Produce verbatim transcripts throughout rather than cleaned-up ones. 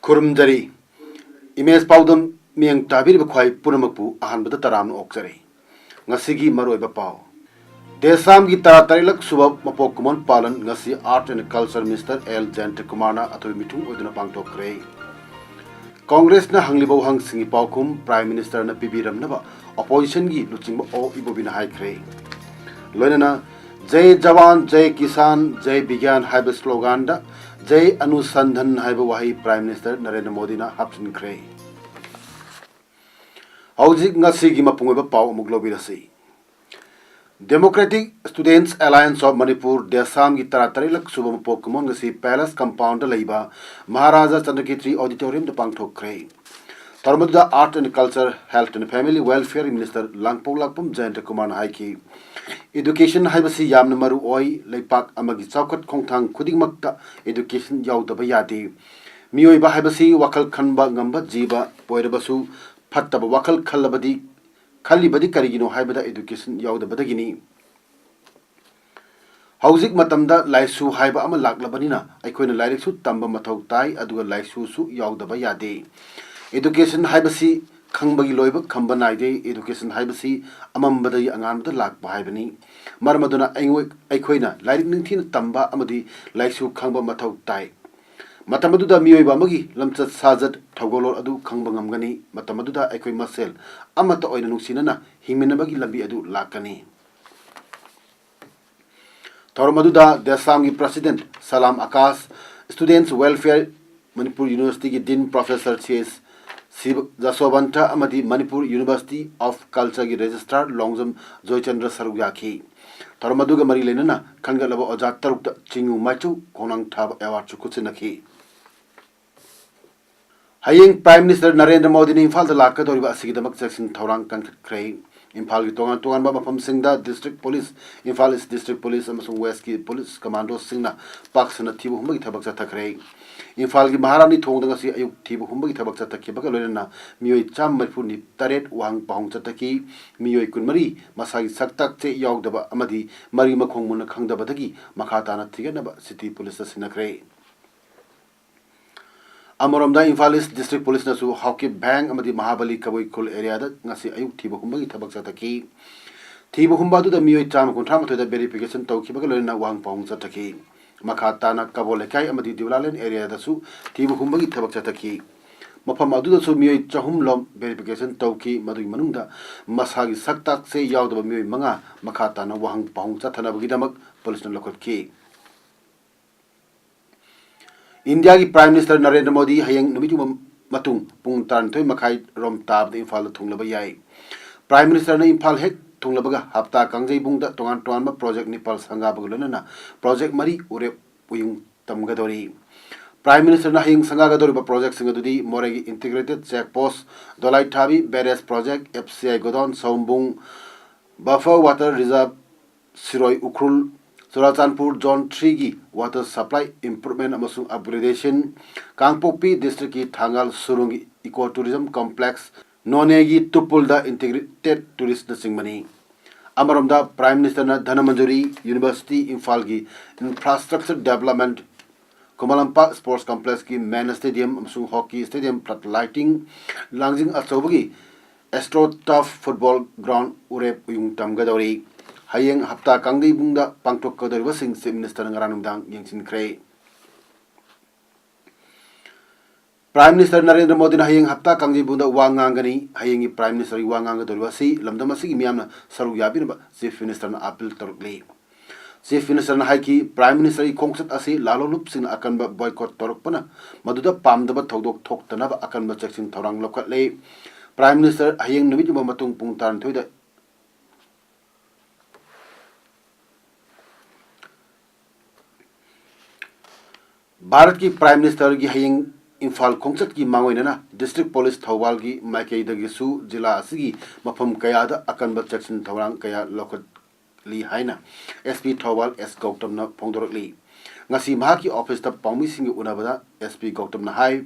ꯈꯨꯔꯨꯝꯖꯔꯤ꯫ Image ꯄꯥꯎꯗꯝ ꯃꯤꯠꯌꯦꯡ ꯇꯥꯕꯤꯔꯤꯕ ꯈ꯭ꯋꯥꯏ ꯄꯨꯝꯅꯃꯛꯄꯨ ꯑꯍꯥꯟꯕꯗ ꯇꯔꯥꯝꯅ ꯑꯣꯛꯆꯔꯤ꯫ ꯉꯁꯤꯒꯤ ꯃꯔꯨꯑꯣꯏꯕ ꯄꯥꯎ꯫ ꯗꯦꯁꯥꯝꯒꯤ ꯇꯔꯥꯇꯔꯦꯠꯂꯛ ꯁꯨꯕ ꯃꯄꯣꯛ ꯀꯨꯝꯑꯣꯟ ꯄꯥꯂꯟ ꯉꯁꯤ Art and Culture Minister L Jayanta ꯀꯨꯃꯥꯔꯅ ꯑꯊꯣꯏꯕ ꯃꯤꯊꯨꯡ ꯑꯣꯏꯗꯨꯅ ꯄꯥꯡꯊꯣꯛꯈ꯭ꯔꯦ꯫ ꯀꯣꯡꯒ꯭ꯔꯦꯁꯅ ꯍꯪꯂꯤꯕ ꯋꯥꯍꯪꯁꯤꯡꯒꯤ ꯄꯥꯎꯈꯨꯝ Prime Ministerꯅ ꯄꯤꯕꯤꯔꯝꯅꯕ Oppositionꯒꯤ ꯂꯨꯆꯤꯡꯕ ꯑꯣ ꯏꯕꯣꯕꯤꯅ ꯍꯥꯏꯈ꯭ꯔꯦ꯫ ꯂꯣꯏꯅꯅ ꯖꯩ ꯖꯋꯥꯟ, ꯖꯩ ꯀꯤꯁꯥꯟ, ꯖꯩ ꯕꯤꯒ꯭ꯌꯥꯟ ꯍꯥꯏꯕ sloganꯗ ꯖꯩ ꯑꯅꯨꯁꯟꯙꯟ ꯍꯥꯏꯕ ꯋꯥꯍꯩ Prime Minister ꯅꯔꯦꯟꯗ꯭ꯔ ꯃꯣꯗꯤꯅ ꯍꯥꯞꯆꯤꯟꯈ꯭ꯔꯦ꯫ ꯍꯧꯖꯤꯛ ꯉꯁꯤꯒꯤ ꯃꯄꯨꯡ ꯑꯣꯏꯕ ꯄꯥꯎ ꯑꯃꯨꯛ ꯂꯧꯕꯤꯔꯁꯤ꯫ Democratic Students Alliance of Manipur, ꯗꯦꯁꯥꯝꯒꯤ ꯇꯔꯥꯇꯔꯦꯠꯂꯛ ꯁꯨꯕ ꯃꯄꯣꯛ ꯀꯨꯝꯑꯣꯟ ꯉꯁꯤ Palace Compoundꯗ ꯂꯩꯕ ꯃꯍꯥꯔꯥꯖꯥ ꯆꯟꯗ꯭ꯔꯀꯤꯇ꯭ꯔꯤ Auditoriumꯗ ꯄꯥꯡꯊꯣꯛꯈ꯭ꯔꯦ꯫ ꯊꯧꯔꯝ ꯑꯗꯨꯗ Art and Culture, Health and Family Welfare Minister ꯂꯥꯡꯄꯣꯛꯂꯥꯛꯄꯝ ꯖꯌꯟꯇ ꯀꯨꯃꯥꯔꯅ ꯍꯥꯏꯈꯤ, Education ꯍꯥꯏꯕꯁꯤ ꯌꯥꯝꯅ ꯃꯔꯨ ꯑꯣꯏ꯫ ꯂꯩꯄꯥꯛ ꯑꯃꯒꯤ ꯆꯥꯎꯈꯠ ꯈꯣꯡꯊꯥꯡ ꯈꯨꯗꯤꯡꯃꯛꯇ education ꯌꯥꯎꯗꯕ ꯌꯥꯗꯦ꯫ ꯃꯤꯑꯣꯏꯕ ꯍꯥꯏꯕꯁꯤ ꯋꯥꯈꯜ ꯈꯟꯕ ꯉꯝꯕ ꯖꯤꯕ ꯑꯣꯏꯔꯕꯁꯨ, ꯐꯠꯇꯕ ꯋꯥꯈꯜ ꯈꯜꯂꯕꯗꯤ, ꯈꯜꯂꯤꯕꯗꯤ ꯀꯔꯤꯒꯤꯅꯣ ꯍꯥꯏꯕꯗ education ꯌꯥꯎꯗꯕꯗꯒꯤꯅꯤ꯫ ꯍꯧꯖꯤꯛ ꯃꯇꯝꯗ ꯂꯥꯏꯁꯨ ꯍꯥꯏꯕ ꯑꯃ ꯂꯥꯛꯂꯕꯅꯤꯅ ꯑꯩꯈꯣꯏꯅ ꯂꯥꯏꯔꯤꯛꯁꯨ ꯇꯝꯕ ꯃꯊꯧ ꯇꯥꯏ, ꯑꯗꯨꯒ ꯂꯥꯏꯁꯨꯁꯨ ꯌꯥꯎꯗꯕ ꯌꯥꯗꯦ꯫ Education ꯍꯥꯏꯕꯁꯤ ꯈꯪꯕꯒꯤ ꯂꯣꯏꯕ ꯈꯝꯕ ꯅꯥꯏꯗꯦ꯫ Education ꯍꯥꯏꯕꯁꯤ ꯑꯃꯝꯕꯗꯒꯤ ꯑꯉꯥꯟꯕꯗ ꯂꯥꯛꯄ ꯍꯥꯏꯕꯅꯤ꯫ ꯃꯔꯝ ꯑꯗꯨꯅ ꯑꯩꯉꯣꯏ-, ꯑꯩꯈꯣꯏꯅ ꯂꯥꯏꯔꯤꯛ ꯅꯤꯡꯊꯤꯅ ꯇꯝꯕ ꯑꯃꯗꯤ ꯂꯥꯏꯁꯨ ꯈꯪꯕ ꯃꯊꯧ ꯇꯥꯏ꯫ ꯃꯇꯝ ꯑꯗꯨꯗ ꯃꯤꯑꯣꯏꯕ ꯑꯃꯒꯤ ꯂꯝꯆꯠ ꯁꯥꯖꯠ, ꯊꯧꯒꯜꯂꯣꯟ ꯑꯗꯨ ꯈꯪꯕ ꯉꯝꯒꯅꯤ꯫ ꯃꯇꯝ ꯑꯗꯨꯗ ꯑꯩꯈꯣꯏ ꯃꯁꯦꯜ ꯑꯃꯠꯇ ꯑꯣꯏꯅ ꯅꯨꯡꯁꯤꯅꯅ ꯍꯤꯡꯃꯤꯟꯅꯕꯒꯤ ꯂꯝꯕꯤ ꯑꯗꯨ ꯂꯥꯛꯀꯅꯤ꯫ ꯊꯧꯔꯝ ꯑꯗꯨꯗ ꯗꯦꯁꯥꯝꯒꯤ President ꯁꯂꯥꯝ Akash, Students Welfare, Manipur Universityꯒꯤ Dean Professor C S ꯁꯤꯕ-, ꯖꯁꯣꯕꯟꯇ ꯑꯃꯗꯤ Manipur University of Cultureꯒꯤ Registrar Longjam Joychandra ꯁꯔꯨꯛ ꯌꯥꯈꯤ꯫ ꯊꯧꯔꯝ ꯑꯗꯨꯒ ꯃꯔꯤ ꯂꯩꯅꯅ ꯈꯟꯒꯠꯂꯕ ꯑꯣꯖꯥ ꯇꯔꯨꯛꯇ ꯆꯤꯡꯉꯨ ꯃꯥꯏꯆꯨ ꯈꯣꯡꯅꯥꯡ ꯊꯥꯕ awardꯁꯨ ꯈꯨꯠꯁꯤꯟꯅꯈꯤ꯫ ꯍꯌꯦꯡ Prime Minister ꯅꯔꯦꯟꯗ꯭ꯔ ꯃꯣꯗꯤꯅ ꯏꯝꯐꯥꯜꯗ ꯂꯥꯛꯀꯗꯧꯔꯤꯕ ꯑꯁꯤꯒꯤꯗꯃꯛ ꯆꯦꯛꯁꯤꯟ ꯊꯧꯔꯥꯡ ꯀꯟꯈꯠꯈ꯭ꯔꯦ꯫ ꯏꯝꯐꯥꯜꯒꯤ ꯇꯣꯉꯥꯟ ꯇꯣꯉꯥꯟꯕ ꯃꯐꯝꯁꯤꯡꯗ District Police, Imphal East District Police ꯑꯃꯁꯨꯡ Westꯀꯤ Police Commandoꯁꯤꯡꯅ ꯄꯥꯛ ꯁꯟꯅ ꯊꯤꯕ ꯍꯨꯝꯕꯒꯤ ꯊꯕꯛ ꯆꯠꯊꯈ꯭ꯔꯦ꯫ ꯏꯝꯐꯥꯜꯒꯤ ꯃꯍꯥꯔꯥꯅꯤ ꯊꯣꯡꯗ ꯉꯁꯤ ꯑꯌꯨꯛ ꯊꯤꯕ ꯍꯨꯝꯕꯒꯤ ꯊꯕꯛ ꯆꯠꯊꯈꯤꯕꯒ ꯂꯣꯏꯅꯅ ꯃꯤꯑꯣꯏ ꯆꯥꯝꯃ ꯃꯔꯤꯐꯨ ꯇꯔꯦꯠ ꯋꯥꯍꯪ ꯄꯥꯎꯍꯪ ꯆꯠꯊꯈꯤ꯫ ꯃꯤꯑꯣꯏ ꯀꯨꯟꯃꯔꯤ ꯃꯁꯥꯒꯤ ꯁꯛꯇꯥꯛ ꯆꯦ ꯌꯥꯎꯗꯕ ꯑꯃꯗꯤ ꯃꯔꯤ ꯃꯈꯣꯡ ꯃꯨꯟꯅ ꯈꯪꯗꯕꯗꯒꯤ ꯃꯈꯥ ꯇꯥꯅ ꯊꯤꯒꯠꯅꯕ City Policeꯇ ꯁꯤꯟꯅꯈ꯭ꯔꯦ꯫ ꯑꯃꯔꯣꯝꯗ ꯏꯝꯐꯥꯜ East District Policeꯅꯁꯨ ꯍꯥꯎꯀꯤꯞ ꯚꯦꯡ ꯑꯃꯗꯤ ꯃꯍꯥꯕꯂꯤ ꯀꯕꯨꯏ ꯈꯨꯜ areaꯗ ꯉꯁꯤ ꯑꯌꯨꯛ ꯊꯤꯕ ꯍꯨꯝꯕꯒꯤ ꯊꯕꯛ ꯆꯠꯊꯈꯤ꯫ ꯊꯤꯕ ꯍꯨꯝꯕ ꯑꯗꯨꯗ ꯃꯤꯑꯣꯏ ꯆꯥꯝꯃ ꯀꯨꯟꯊ꯭ꯔꯥ ꯃꯥꯊꯣꯏꯗ verification ꯇꯧꯈꯤꯕꯒ ꯂꯣꯏꯅꯅ ꯋꯥꯍꯪ ꯄꯥꯎꯍꯪ ꯆꯠꯊꯈꯤ꯫ ꯃꯈꯥ ꯇꯥꯅ ꯀꯕꯣ ꯂꯩꯀꯥꯏ ꯑꯃꯗꯤ ꯗꯤꯎꯂꯥꯂꯦꯟ areaꯗꯁꯨ ꯊꯤꯕ ꯍꯨꯝꯕꯒꯤ ꯊꯕꯛ ꯆꯠꯊꯈꯤ꯫ ꯃꯐꯝ ꯑꯗꯨꯗꯁꯨ ꯃꯤꯑꯣꯏ ꯆꯍꯨꯝ ꯂꯣꯝ verification ꯇꯧꯈꯤ꯫ ꯃꯗꯨꯒꯤ ꯃꯅꯨꯡꯗ ꯃꯁꯥꯒꯤ ꯁꯛꯇꯥꯛ ꯆꯦ ꯌꯥꯎꯗꯕ ꯃꯤꯑꯣꯏ ꯃꯉꯥ ꯃꯈꯥ ꯇꯥꯅ ꯋꯥꯍꯪ ꯄꯥꯎꯍꯪ ꯆꯠꯊꯅꯕꯒꯤꯗꯃꯛ ꯄꯨꯂꯤꯁꯅ ꯂꯧꯈꯠꯈꯤ꯫ ꯏꯟꯗꯤꯌꯥꯒꯤ Prime Minister ꯅꯔꯦꯟꯗ꯭ꯔ ꯃꯣꯗꯤ ꯍꯌꯦꯡ ꯅꯨꯃꯤꯠꯌꯨꯡꯕ ꯃꯇꯨꯡ ꯄꯨꯡ ꯇꯔꯥꯅꯤꯊꯣꯏ ꯃꯈꯥꯏ ꯔꯣꯝ ꯇꯥꯕꯗ ꯏꯝꯐꯥꯜꯗ ꯊꯨꯡꯂꯕ ꯌꯥꯏ꯫ Prime Ministerꯅ ꯏꯝꯐꯥꯜ ꯍꯦꯛ ꯊꯨꯡꯂꯕꯒ ꯍꯞꯇꯥ ꯀꯥꯡꯖꯩꯕꯨꯡꯗ ꯇꯣꯉꯥꯟ ꯇꯣꯉꯥꯟꯕ project ꯅꯤꯄꯥꯜ ꯁꯪꯒꯥꯕꯒ ꯂꯣꯏꯅꯅ project ꯃꯔꯤ ꯎꯔꯦꯞ ꯎꯌꯨꯡ ꯇꯝꯒꯗꯧꯔꯤ꯫ Prime Ministerꯅ ꯍꯌꯦꯡ ꯁꯪꯒꯥꯒꯗꯧꯔꯤꯕ projectꯁꯤꯡ ꯑꯗꯨꯗꯤ ꯃꯣꯔꯦꯒꯤ Integrated Check Post, ꯗꯣꯂꯥꯏꯊꯥꯕꯤ Barrage Project, F C I Godown, ꯁꯑꯣꯝꯕꯨꯡ Buffer Water Reserve, Shirui Ukhrul, Churachandpur Zone threeꯒꯤ water supply improvement ꯑꯃꯁꯨꯡ upgradation, ꯀꯥꯡꯄꯣꯛꯄꯤ Districtꯀꯤ Thangal ꯁꯨꯔꯨꯡꯒꯤ Eco Tourism Complex, ꯅꯣꯅꯦꯒꯤ ꯇꯨꯄꯨꯜꯗ Integrated Touristꯅꯆꯤꯡꯕꯅꯤ꯫ ꯑꯃꯔꯣꯝꯗ Prime Ministerꯅ ꯙꯅꯃꯟꯖꯨꯔꯤ University ꯏꯝꯐꯥꯜꯒꯤ infrastructure development, Khuman Lampak Sports Complexꯀꯤ main stadium ꯑꯃꯁꯨꯡ hockey stadium flood lighting, ꯂꯥꯡꯖꯤꯡ ꯑꯆꯧꯕꯒꯤ AstroTurf football ground ꯎꯔꯦꯞ ꯎꯌꯨꯡ ꯇꯝꯒꯗꯧꯔꯤ꯫ ꯍꯌꯦꯡ ꯍꯞꯇꯥ ꯀꯥꯡꯖꯩꯕꯨꯡꯗ ꯄꯥꯡꯊꯣꯛꯀꯗꯧꯔꯤꯕꯁꯤꯡ Chief Ministerꯅ ꯉꯔꯥꯡ ꯅꯨꯃꯤꯗꯥꯡ ꯌꯦꯡꯁꯤꯟꯈ꯭ꯔꯦ꯫ Prime Minister Narendra ꯃꯣꯗꯤꯅ ꯍꯌꯦꯡ ꯍꯞꯇꯥ ꯀꯥꯡꯖꯩꯕꯨꯡꯗ ꯋꯥ ꯉꯥꯡꯒꯅꯤ꯫ ꯍꯌꯦꯡꯒꯤ Prime Ministerꯒꯤ ꯋꯥ ꯉꯥꯡꯒꯗꯧꯔꯤꯕ ꯑꯁꯤ ꯂꯝꯗꯝ ꯑꯁꯤꯒꯤ ꯃꯤꯌꯥꯝꯅ ꯁꯔꯨꯛ ꯌꯥꯕꯤꯅꯕ Chief Ministerꯅ appeal ꯇꯧꯔꯛꯂꯤ꯫ Chief Ministerꯅ ꯍꯥꯏꯈꯤ, Prime Ministerꯒꯤ ꯈꯣꯡꯆꯠ ꯑꯁꯤ ꯂꯥꯂꯣꯡꯂꯨꯞꯁꯤꯡꯅ ꯑꯀꯟꯕ boycott ꯇꯧꯔꯛꯄꯅ ꯃꯗꯨꯗ ꯄꯥꯝꯗꯕ ꯊꯧꯗꯣꯛ ꯊꯣꯛꯇꯅꯕ ꯑꯀꯟꯕ ꯆꯦꯛꯁꯤꯟ ꯊꯧꯔꯥꯡ ꯂꯧꯈꯠꯂꯦ꯫ Prime Minister ꯍꯌꯦꯡ ꯅꯨꯃꯤꯠ ꯌꯨꯡꯕ ꯃꯇꯨꯡ ꯄꯨꯡ ꯇꯔꯥꯅꯤꯊꯣꯏꯗ ꯚꯥꯔꯠꯀꯤ Prime Ministerꯒꯤ ꯍꯌꯦꯡ ꯏꯝꯐꯥꯜ ꯈꯣꯡꯆꯠꯀꯤ ꯃꯥꯡꯑꯣꯏꯅꯅ District Police ꯊꯧꯕꯥꯜꯒꯤ ꯃꯥꯏꯀꯩꯗꯒꯤꯁꯨ ꯖꯤꯂꯥ ꯑꯁꯤꯒꯤ ꯃꯐꯝ ꯀꯌꯥꯗ ꯑꯀꯟꯕ ꯆꯦꯛꯁꯤꯟ ꯊꯧꯔꯥꯡ ꯀꯌꯥ ꯂꯧꯈꯠꯂꯤ ꯍꯥꯏꯅ S P ꯊꯧꯕꯥꯜ S ꯒꯧꯇꯝꯅ ꯐꯣꯡꯗꯣꯔꯛꯂꯤ꯫ ꯉꯁꯤ ꯃꯍꯥꯛꯀꯤ ꯑꯣꯐꯤꯁꯇ ꯄꯥꯎꯃꯤꯁꯤꯡꯒ ꯎꯅꯕꯗ S P ꯒꯧꯇꯝꯅ ꯍꯥꯏ,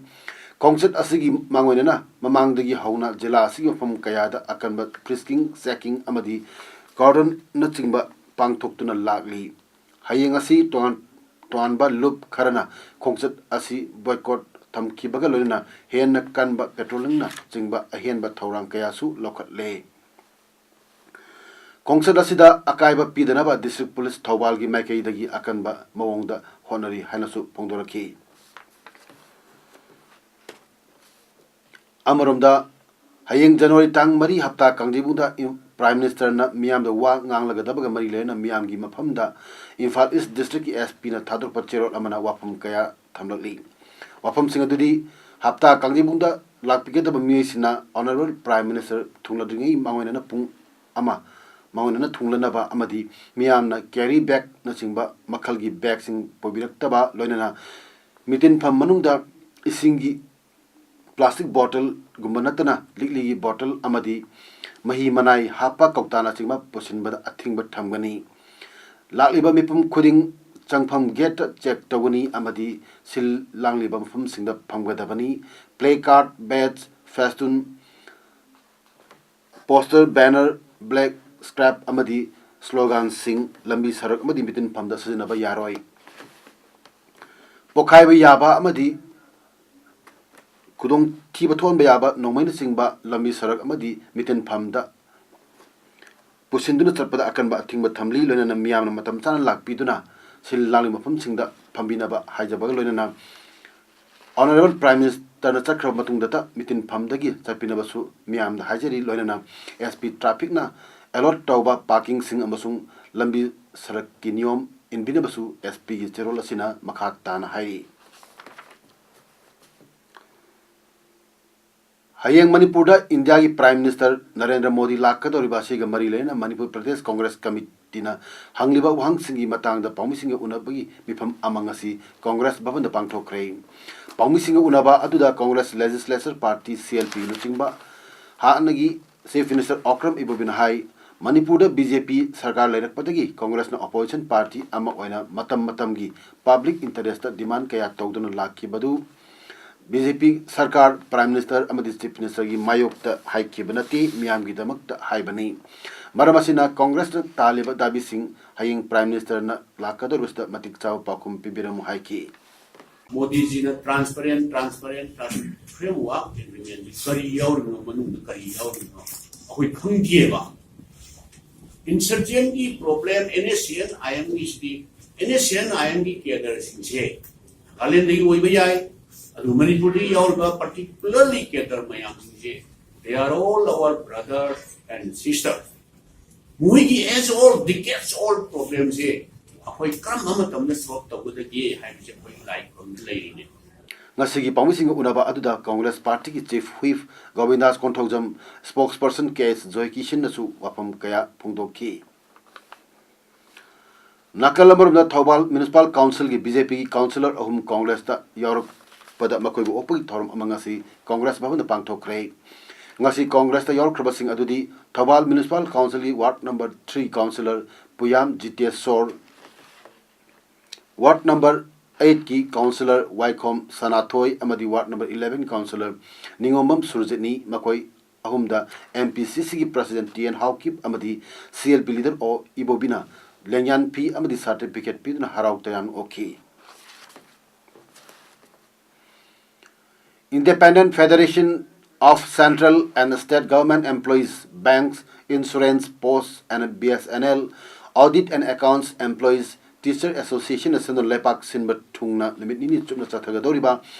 ꯈꯣꯡꯆꯠ ꯑꯁꯤꯒꯤ ꯃꯥꯡꯑꯣꯏꯅꯅ ꯃꯃꯥꯡꯗꯒꯤ ꯍꯧꯅ ꯖꯤꯂꯥ ꯑꯁꯤꯒꯤ ꯃꯐꯝ ꯀꯌꯥꯗ ꯑꯀꯟꯕ frisking, checking ꯑꯃꯗꯤ cordonꯅꯆꯤꯡꯕ ꯄꯥꯡꯊꯣꯛꯇꯨꯅ ꯂꯥꯛꯂꯤ꯫ ꯍꯌꯦꯡ ꯑꯁꯤ ꯇꯣꯉꯥꯟ ꯇꯣꯉꯥꯟꯕ ꯂꯨꯞ ꯈꯔꯅ ꯈꯣꯡꯆꯠ ꯑꯁꯤ boycott ꯊꯝꯈꯤꯕꯒ ꯂꯣꯏꯅꯅ ꯍꯦꯟꯅ ꯀꯟꯕ patrollingꯅꯆꯤꯡꯕ ꯑꯍꯦꯟꯕ ꯊꯧꯔꯥꯡ ꯀꯌꯥꯁꯨ ꯂꯧꯈꯠꯂꯦ꯫ ꯈꯣꯡꯆꯠ ꯑꯁꯤꯗ ꯑꯀꯥꯏꯕ ꯄꯤꯗꯅꯕ District Police ꯊꯧꯕꯥꯜꯒꯤ ꯃꯥꯏꯀꯩꯗꯒꯤ ꯑꯀꯟꯕ ꯃꯑꯣꯡꯗ ꯍꯣꯠꯅꯔꯤ ꯍꯥꯏꯅꯁꯨ ꯐꯣꯡꯗꯣꯔꯛꯈꯤ꯫ ꯑꯃꯔꯣꯝꯗ, ꯍꯌꯦꯡ ꯖꯅꯋꯥꯔꯤ ꯇꯥꯡ ꯃꯔꯤ ꯍꯞꯇꯥ ꯀꯥꯡꯖꯩꯕꯨꯡꯗ ꯏꯝ-, Prime Ministerꯅ ꯃꯤꯌꯥꯝꯗ ꯋꯥ ꯉꯥꯡꯂꯒꯗꯕꯒ ꯃꯔꯤ ꯂꯩꯅꯅ ꯃꯤꯌꯥꯝꯒꯤ ꯃꯐꯝꯗ ꯏꯝꯐꯥꯜ East Districtꯀꯤ S Pꯅ ꯊꯥꯗꯣꯔꯛꯄ ꯆꯦꯔꯣꯜ ꯑꯃꯅ ꯋꯥꯐꯝ ꯀꯌꯥ ꯊꯝꯂꯛꯂꯤ꯫ ꯋꯥꯐꯝꯁꯤꯡ ꯑꯗꯨꯗꯤ, ꯍꯞꯇꯥ ꯀꯥꯡꯖꯩꯕꯨꯡꯗ ꯂꯥꯛꯄꯤꯒꯗꯕ ꯃꯤꯑꯣꯏꯁꯤꯡꯅ Honourable Prime Minister ꯊꯨꯡꯂꯗ꯭ꯔꯤꯉꯩ ꯃꯥꯡꯑꯣꯏꯅꯅ ꯄꯨꯡ ꯑꯃ ꯃꯥꯡꯑꯣꯏꯅꯅ ꯊꯨꯡꯂꯅꯕ ꯑꯃꯗꯤ ꯃꯤꯌꯥꯝꯅ carry bagꯅꯆꯤꯡꯕ ꯃꯈꯜꯒꯤ bagꯁꯤꯡ ꯄꯨꯕꯤꯔꯛꯇꯕ, ꯂꯣꯏꯅꯅ ꯃꯤꯇꯤꯟꯐꯝ ꯃꯅꯨꯡꯗ ꯏꯁꯤꯡꯒꯤ plastic bottleꯒꯨꯝꯕ ꯅꯠꯇꯅ ꯂꯤꯛꯂꯤꯒꯤ bottle ꯑꯃꯗꯤ ꯃꯍꯤ ꯃꯅꯥꯏ ꯍꯥꯞꯄ ꯀꯧꯇꯥꯅꯆꯤꯡꯕ ꯄꯨꯁꯤꯟꯕꯗ ꯑꯊꯤꯡꯕ ꯊꯝꯒꯅꯤ꯫ ꯂꯥꯛꯂꯤꯕ ꯃꯤꯄꯨꯝ ꯈꯨꯗꯤꯡ ꯆꯪꯐꯝ gateꯇ check ꯇꯧꯒꯅꯤ ꯑꯃꯗꯤ ꯁꯤꯜ ꯂꯥꯡꯂꯤꯕ ꯃꯐꯝꯁꯤꯡꯗ ꯐꯝꯒꯗꯕꯅꯤ꯫ Placard, badge, festoon, poster, banner, black scrap ꯑꯃꯗꯤ sloganꯁꯤꯡ ꯂꯝꯕꯤ ꯁꯔꯛ ꯑꯃꯗꯤ ꯃꯤꯇꯤꯟꯐꯝꯗ ꯁꯤꯖꯤꯟꯅꯕ ꯌꯥꯔꯣꯏ꯫ ꯄꯣꯈꯥꯏꯕ ꯌꯥꯕ ꯑꯃꯗꯤ ꯈꯨꯗꯣꯡꯊꯤꯕ ꯊꯣꯛꯍꯟꯕ ꯌꯥꯕ ꯅꯣꯡꯃꯩꯅꯆꯤꯡꯕ ꯂꯝꯕꯤ ꯁꯔꯛ ꯑꯃꯗꯤ ꯃꯤꯇꯤꯟꯐꯝꯗ ꯄꯨꯁꯤꯟꯗꯨꯅ ꯆꯠꯄꯗ ꯑꯀꯟꯕ ꯑꯊꯤꯡꯕ ꯊꯝꯂꯤ꯫ ꯂꯣꯏꯅꯅ ꯃꯤꯌꯥꯝꯅ ꯃꯇꯝ ꯆꯥꯅ ꯂꯥꯛꯄꯤꯗꯨꯅ ꯁꯤꯜ ꯂꯥꯡꯂꯤꯕ ꯃꯐꯝꯁꯤꯡꯗ ꯐꯝꯕꯤꯅꯕ ꯍꯥꯏꯖꯕꯒ ꯂꯣꯏꯅꯅ Honourable Prime Ministerꯅ ꯆꯠꯈ꯭ꯔꯕ ꯃꯇꯨꯡꯗꯇ ꯃꯤꯇꯤꯟꯐꯝꯗꯒꯤ ꯆꯠꯄꯤꯅꯕꯁꯨ ꯃꯤꯌꯥꯝꯗ ꯍꯥꯏꯖꯔꯤ꯫ ꯂꯣꯏꯅꯅ S P trafficꯅ allot ꯇꯧꯕ parkingꯁꯤꯡ ꯑꯃꯁꯨꯡ ꯂꯝꯕꯤ ꯁꯔꯛꯀꯤ ꯅꯤꯌꯣꯝ ꯏꯟꯕꯤꯅꯕꯁꯨ S Pꯒꯤ ꯆꯦꯔꯣꯜ ꯑꯁꯤꯅ ꯃꯈꯥ ꯇꯥꯅ ꯍꯥꯏꯔꯤ꯫ ꯍꯌꯦꯡ ꯃꯅꯤꯄꯨꯔꯗ ꯏꯟꯗꯤꯌꯥꯒꯤ Prime Minister ꯅꯔꯦꯟꯗ꯭ꯔ ꯃꯣꯗꯤ ꯂꯥꯛꯀꯗꯧꯔꯤꯕ ꯑꯁꯤꯒ ꯃꯔꯤ ꯂꯩꯅꯅ ꯃꯅꯤꯄꯨꯔ ꯄ꯭ꯔꯗꯦꯁ Congress Committee ꯇꯤꯅ ꯍꯪꯂꯤꯕ ꯋꯥꯍꯪꯁꯤꯡꯒꯤ ꯃꯇꯥꯡꯗ ꯄꯥꯎꯃꯤꯁꯤꯡꯒ ꯎꯅꯕꯒꯤ ꯃꯤꯐꯝ ꯑꯃ ꯉꯁꯤ ꯀꯣꯡꯒ꯭ꯔꯦꯁ ꯚꯕꯟꯗ ꯄꯥꯡꯊꯣꯛꯈ꯭ꯔꯦ꯫ ꯄꯥꯎꯃꯤꯁꯤꯡꯒ ꯎꯅꯕ ꯑꯗꯨꯗ congress legislature party, C L P, ꯂꯨꯆꯤꯡꯕ ꯍꯥꯟꯅꯒꯤ ꯆꯤꯐ ꯃꯤꯅꯤꯁꯇꯔ ꯑꯣꯀ꯭ꯔꯝ ꯏꯕꯣꯕꯤꯅ ꯍꯥꯏ, ꯃꯅꯤꯄꯨꯔꯗ ꯕꯤ ꯖꯦ ꯄꯤ ꯁꯔꯀꯥꯔ ꯂꯩꯔꯛꯄꯗꯒꯤ ꯀꯣꯡꯒ꯭ꯔꯦꯁꯅ ꯑꯣꯄꯣꯖꯤꯁꯟ ꯄꯥꯔꯇꯤ ꯑꯃ ꯑꯣꯏꯅ ꯃꯇꯝ ꯃꯇꯝꯒꯤ ꯄꯕ꯭ꯂꯤꯛ ꯏꯟꯇꯔꯦꯁꯇ ꯗꯤꯃꯥꯟ ꯀꯌꯥ ꯇꯧꯗꯨꯅ ꯂꯥꯛꯈꯤꯕꯗꯨ ꯕꯤ ꯖꯦ ꯄꯤ ꯁꯔꯀꯥꯔ, ꯄ꯭ꯔꯥꯏꯝ ꯃꯤꯅꯤꯁꯇꯔ ꯑꯃꯗꯤ ꯆꯤꯐ ꯃꯤꯅꯤꯁꯇꯔꯒꯤ ꯃꯥꯌꯣꯛꯇ ꯍꯥꯏꯈꯤꯕ ꯅꯠꯇꯦ, ꯃꯤꯌꯥꯝꯒꯤꯗꯃꯛꯇ ꯍꯥꯏꯕꯅꯤ꯫ ꯃꯔꯝ ꯑꯁꯤꯅ ꯀꯣꯡꯒ꯭ꯔꯦꯁꯅ ꯇꯥꯜꯂꯤꯕ ꯗꯥꯕꯤꯁꯤꯡ ꯍꯌꯦꯡ ꯄ꯭ꯔꯥꯏꯝ ꯃꯤꯅꯤꯁꯇꯔꯅ ꯂꯥꯛꯀꯗꯧꯔꯤꯕꯁꯤꯗ ꯃꯇꯤꯛ ꯆꯥꯕ ꯄꯥꯎꯈꯨꯝ ꯄꯤꯕꯤꯔꯝꯃꯨ ꯍꯥꯏꯈꯤ꯫ ꯃꯣꯗꯤꯖꯤꯅ transparent, transparent, transparent framework agreement ꯀꯔꯤ ꯌꯥꯎꯔꯤꯕꯅꯣ, ꯃꯅꯨꯡꯗ ꯀꯔꯤ ꯌꯥꯎꯔꯤꯕꯅꯣ ꯑꯩꯈꯣꯏ ꯈꯪꯗꯦꯕ꯫ Insurgentꯀꯤ problem, N S C N I M ꯒꯤꯁꯤꯗꯤ, N S C N I M ꯒꯤ cadreꯁꯤꯡꯁꯦ ꯅꯥꯒꯥꯂꯦꯟꯗꯒꯤ ꯑꯣꯏꯕ ꯌꯥꯏ, ꯑꯗꯨ ꯃꯅꯤꯄꯨꯔꯗꯒꯤ ꯌꯥꯎꯔꯤꯕ particularly cadre ꯃꯌꯥꯝꯁꯤꯡꯁꯦ, they are all our brothers and sisters꯫ ꯃꯣꯏꯒꯤ age old, decades old problemꯁꯦ ꯑꯩꯈꯣꯏ ꯀꯔꯝꯕ ꯃꯇꯝꯗ solve ꯇꯧꯒꯗꯒꯦ ꯍꯥꯏꯕꯁꯦ ꯑꯩꯈꯣꯏ ꯂꯥꯏ ꯈꯨꯔꯨꯝꯗ ꯂꯩꯔꯤꯅꯦ꯫ ꯉꯁꯤꯒꯤ ꯄꯥꯎꯃꯤꯁꯤꯡꯒ ꯎꯅꯕ ꯑꯗꯨꯗ ꯀꯣꯡꯒ꯭ꯔꯦꯁ ꯄꯥꯔꯇꯤꯒꯤ ꯆꯤꯐ ꯋꯤꯞ ꯒꯣꯕꯤꯟꯗꯥꯁ ꯀꯣꯟꯊꯧꯖꯝ, spokesperson ꯀꯦ ꯑꯦꯁ ꯖꯣꯏꯀꯤꯁꯟꯅꯁꯨ ꯋꯥꯐꯝ ꯀꯌꯥ ꯐꯣꯡꯗꯣꯛꯈꯤ꯫ ꯅꯥꯀꯜ ꯑꯃꯔꯣꯝꯗ ꯊꯧꯕꯥꯜ ꯃ꯭ꯌꯨꯅꯤꯁꯤꯄꯥꯜ ꯀꯥꯎꯟꯁꯤꯜꯒꯤ ꯕꯤ ꯖꯦ ꯄꯤꯒꯤ ꯀꯥꯎꯟꯁꯤꯂꯔ ꯑꯍꯨꯝ ꯀꯣꯡꯒ꯭ꯔꯦꯁꯇ ꯌꯥꯎꯔꯛꯄꯗ ꯃꯈꯣꯏꯕꯨ ꯑꯣꯛꯄꯒꯤ ꯊꯧꯔꯝ ꯑꯃ ꯉꯁꯤ ꯀꯣꯡꯒ꯭ꯔꯦꯁ ꯚꯕꯟꯗ ꯄꯥꯡꯊꯣꯛꯈ꯭ꯔꯦ꯫ ꯉꯁꯤ ꯀꯣꯡꯒ꯭ꯔꯦꯁꯇ ꯌꯥꯎꯔꯛꯈ꯭ꯔꯕꯁꯤꯡ ꯑꯗꯨꯗꯤ ꯊꯧꯕꯥꯜ ꯃ꯭ꯌꯨꯅꯤꯁꯤꯄꯥꯜ ꯀꯥꯎꯟꯁꯤꯜꯒꯤ ward number three councillor Puyam Jiteshor, ward number eightꯀꯤ ꯀꯥꯎꯟꯁꯤꯂꯔ ꯋꯥꯏꯈꯣꯝ ꯁꯅꯥꯊꯣꯏ ꯑꯃꯗꯤ ward number eleven councillor Ningombam ꯁꯨꯔꯖꯤꯠꯅꯤ꯫ ꯃꯈꯣꯏ ꯑꯍꯨꯝꯗ M P C Cꯒꯤ president T N Haokip ꯑꯃꯗꯤ C L P leader ꯑꯣ ꯏꯕꯣꯕꯤꯅ ꯂꯦꯡꯌꯥꯟ ꯐꯤ ꯑꯃꯗꯤ certificate ꯄꯤꯗꯨꯅ ꯍꯔꯥꯎ ꯇꯌꯥꯝꯅ ꯑꯣꯛꯈꯤ꯫ Independent Federation of Central and State Government Employees, Banks, Insurance, Post and B S N L, Audit and Accounts Employees, Teacher Associationꯅ ꯁꯤꯟꯗꯨꯅ ꯂꯩꯄꯥꯛ ꯁꯤꯟꯕ ꯊꯨꯡꯅ ꯅꯨꯃꯤꯠ ꯅꯤꯅꯤ ꯆꯨꯞꯅ ꯆꯠꯊꯒꯗꯧꯔꯤꯕ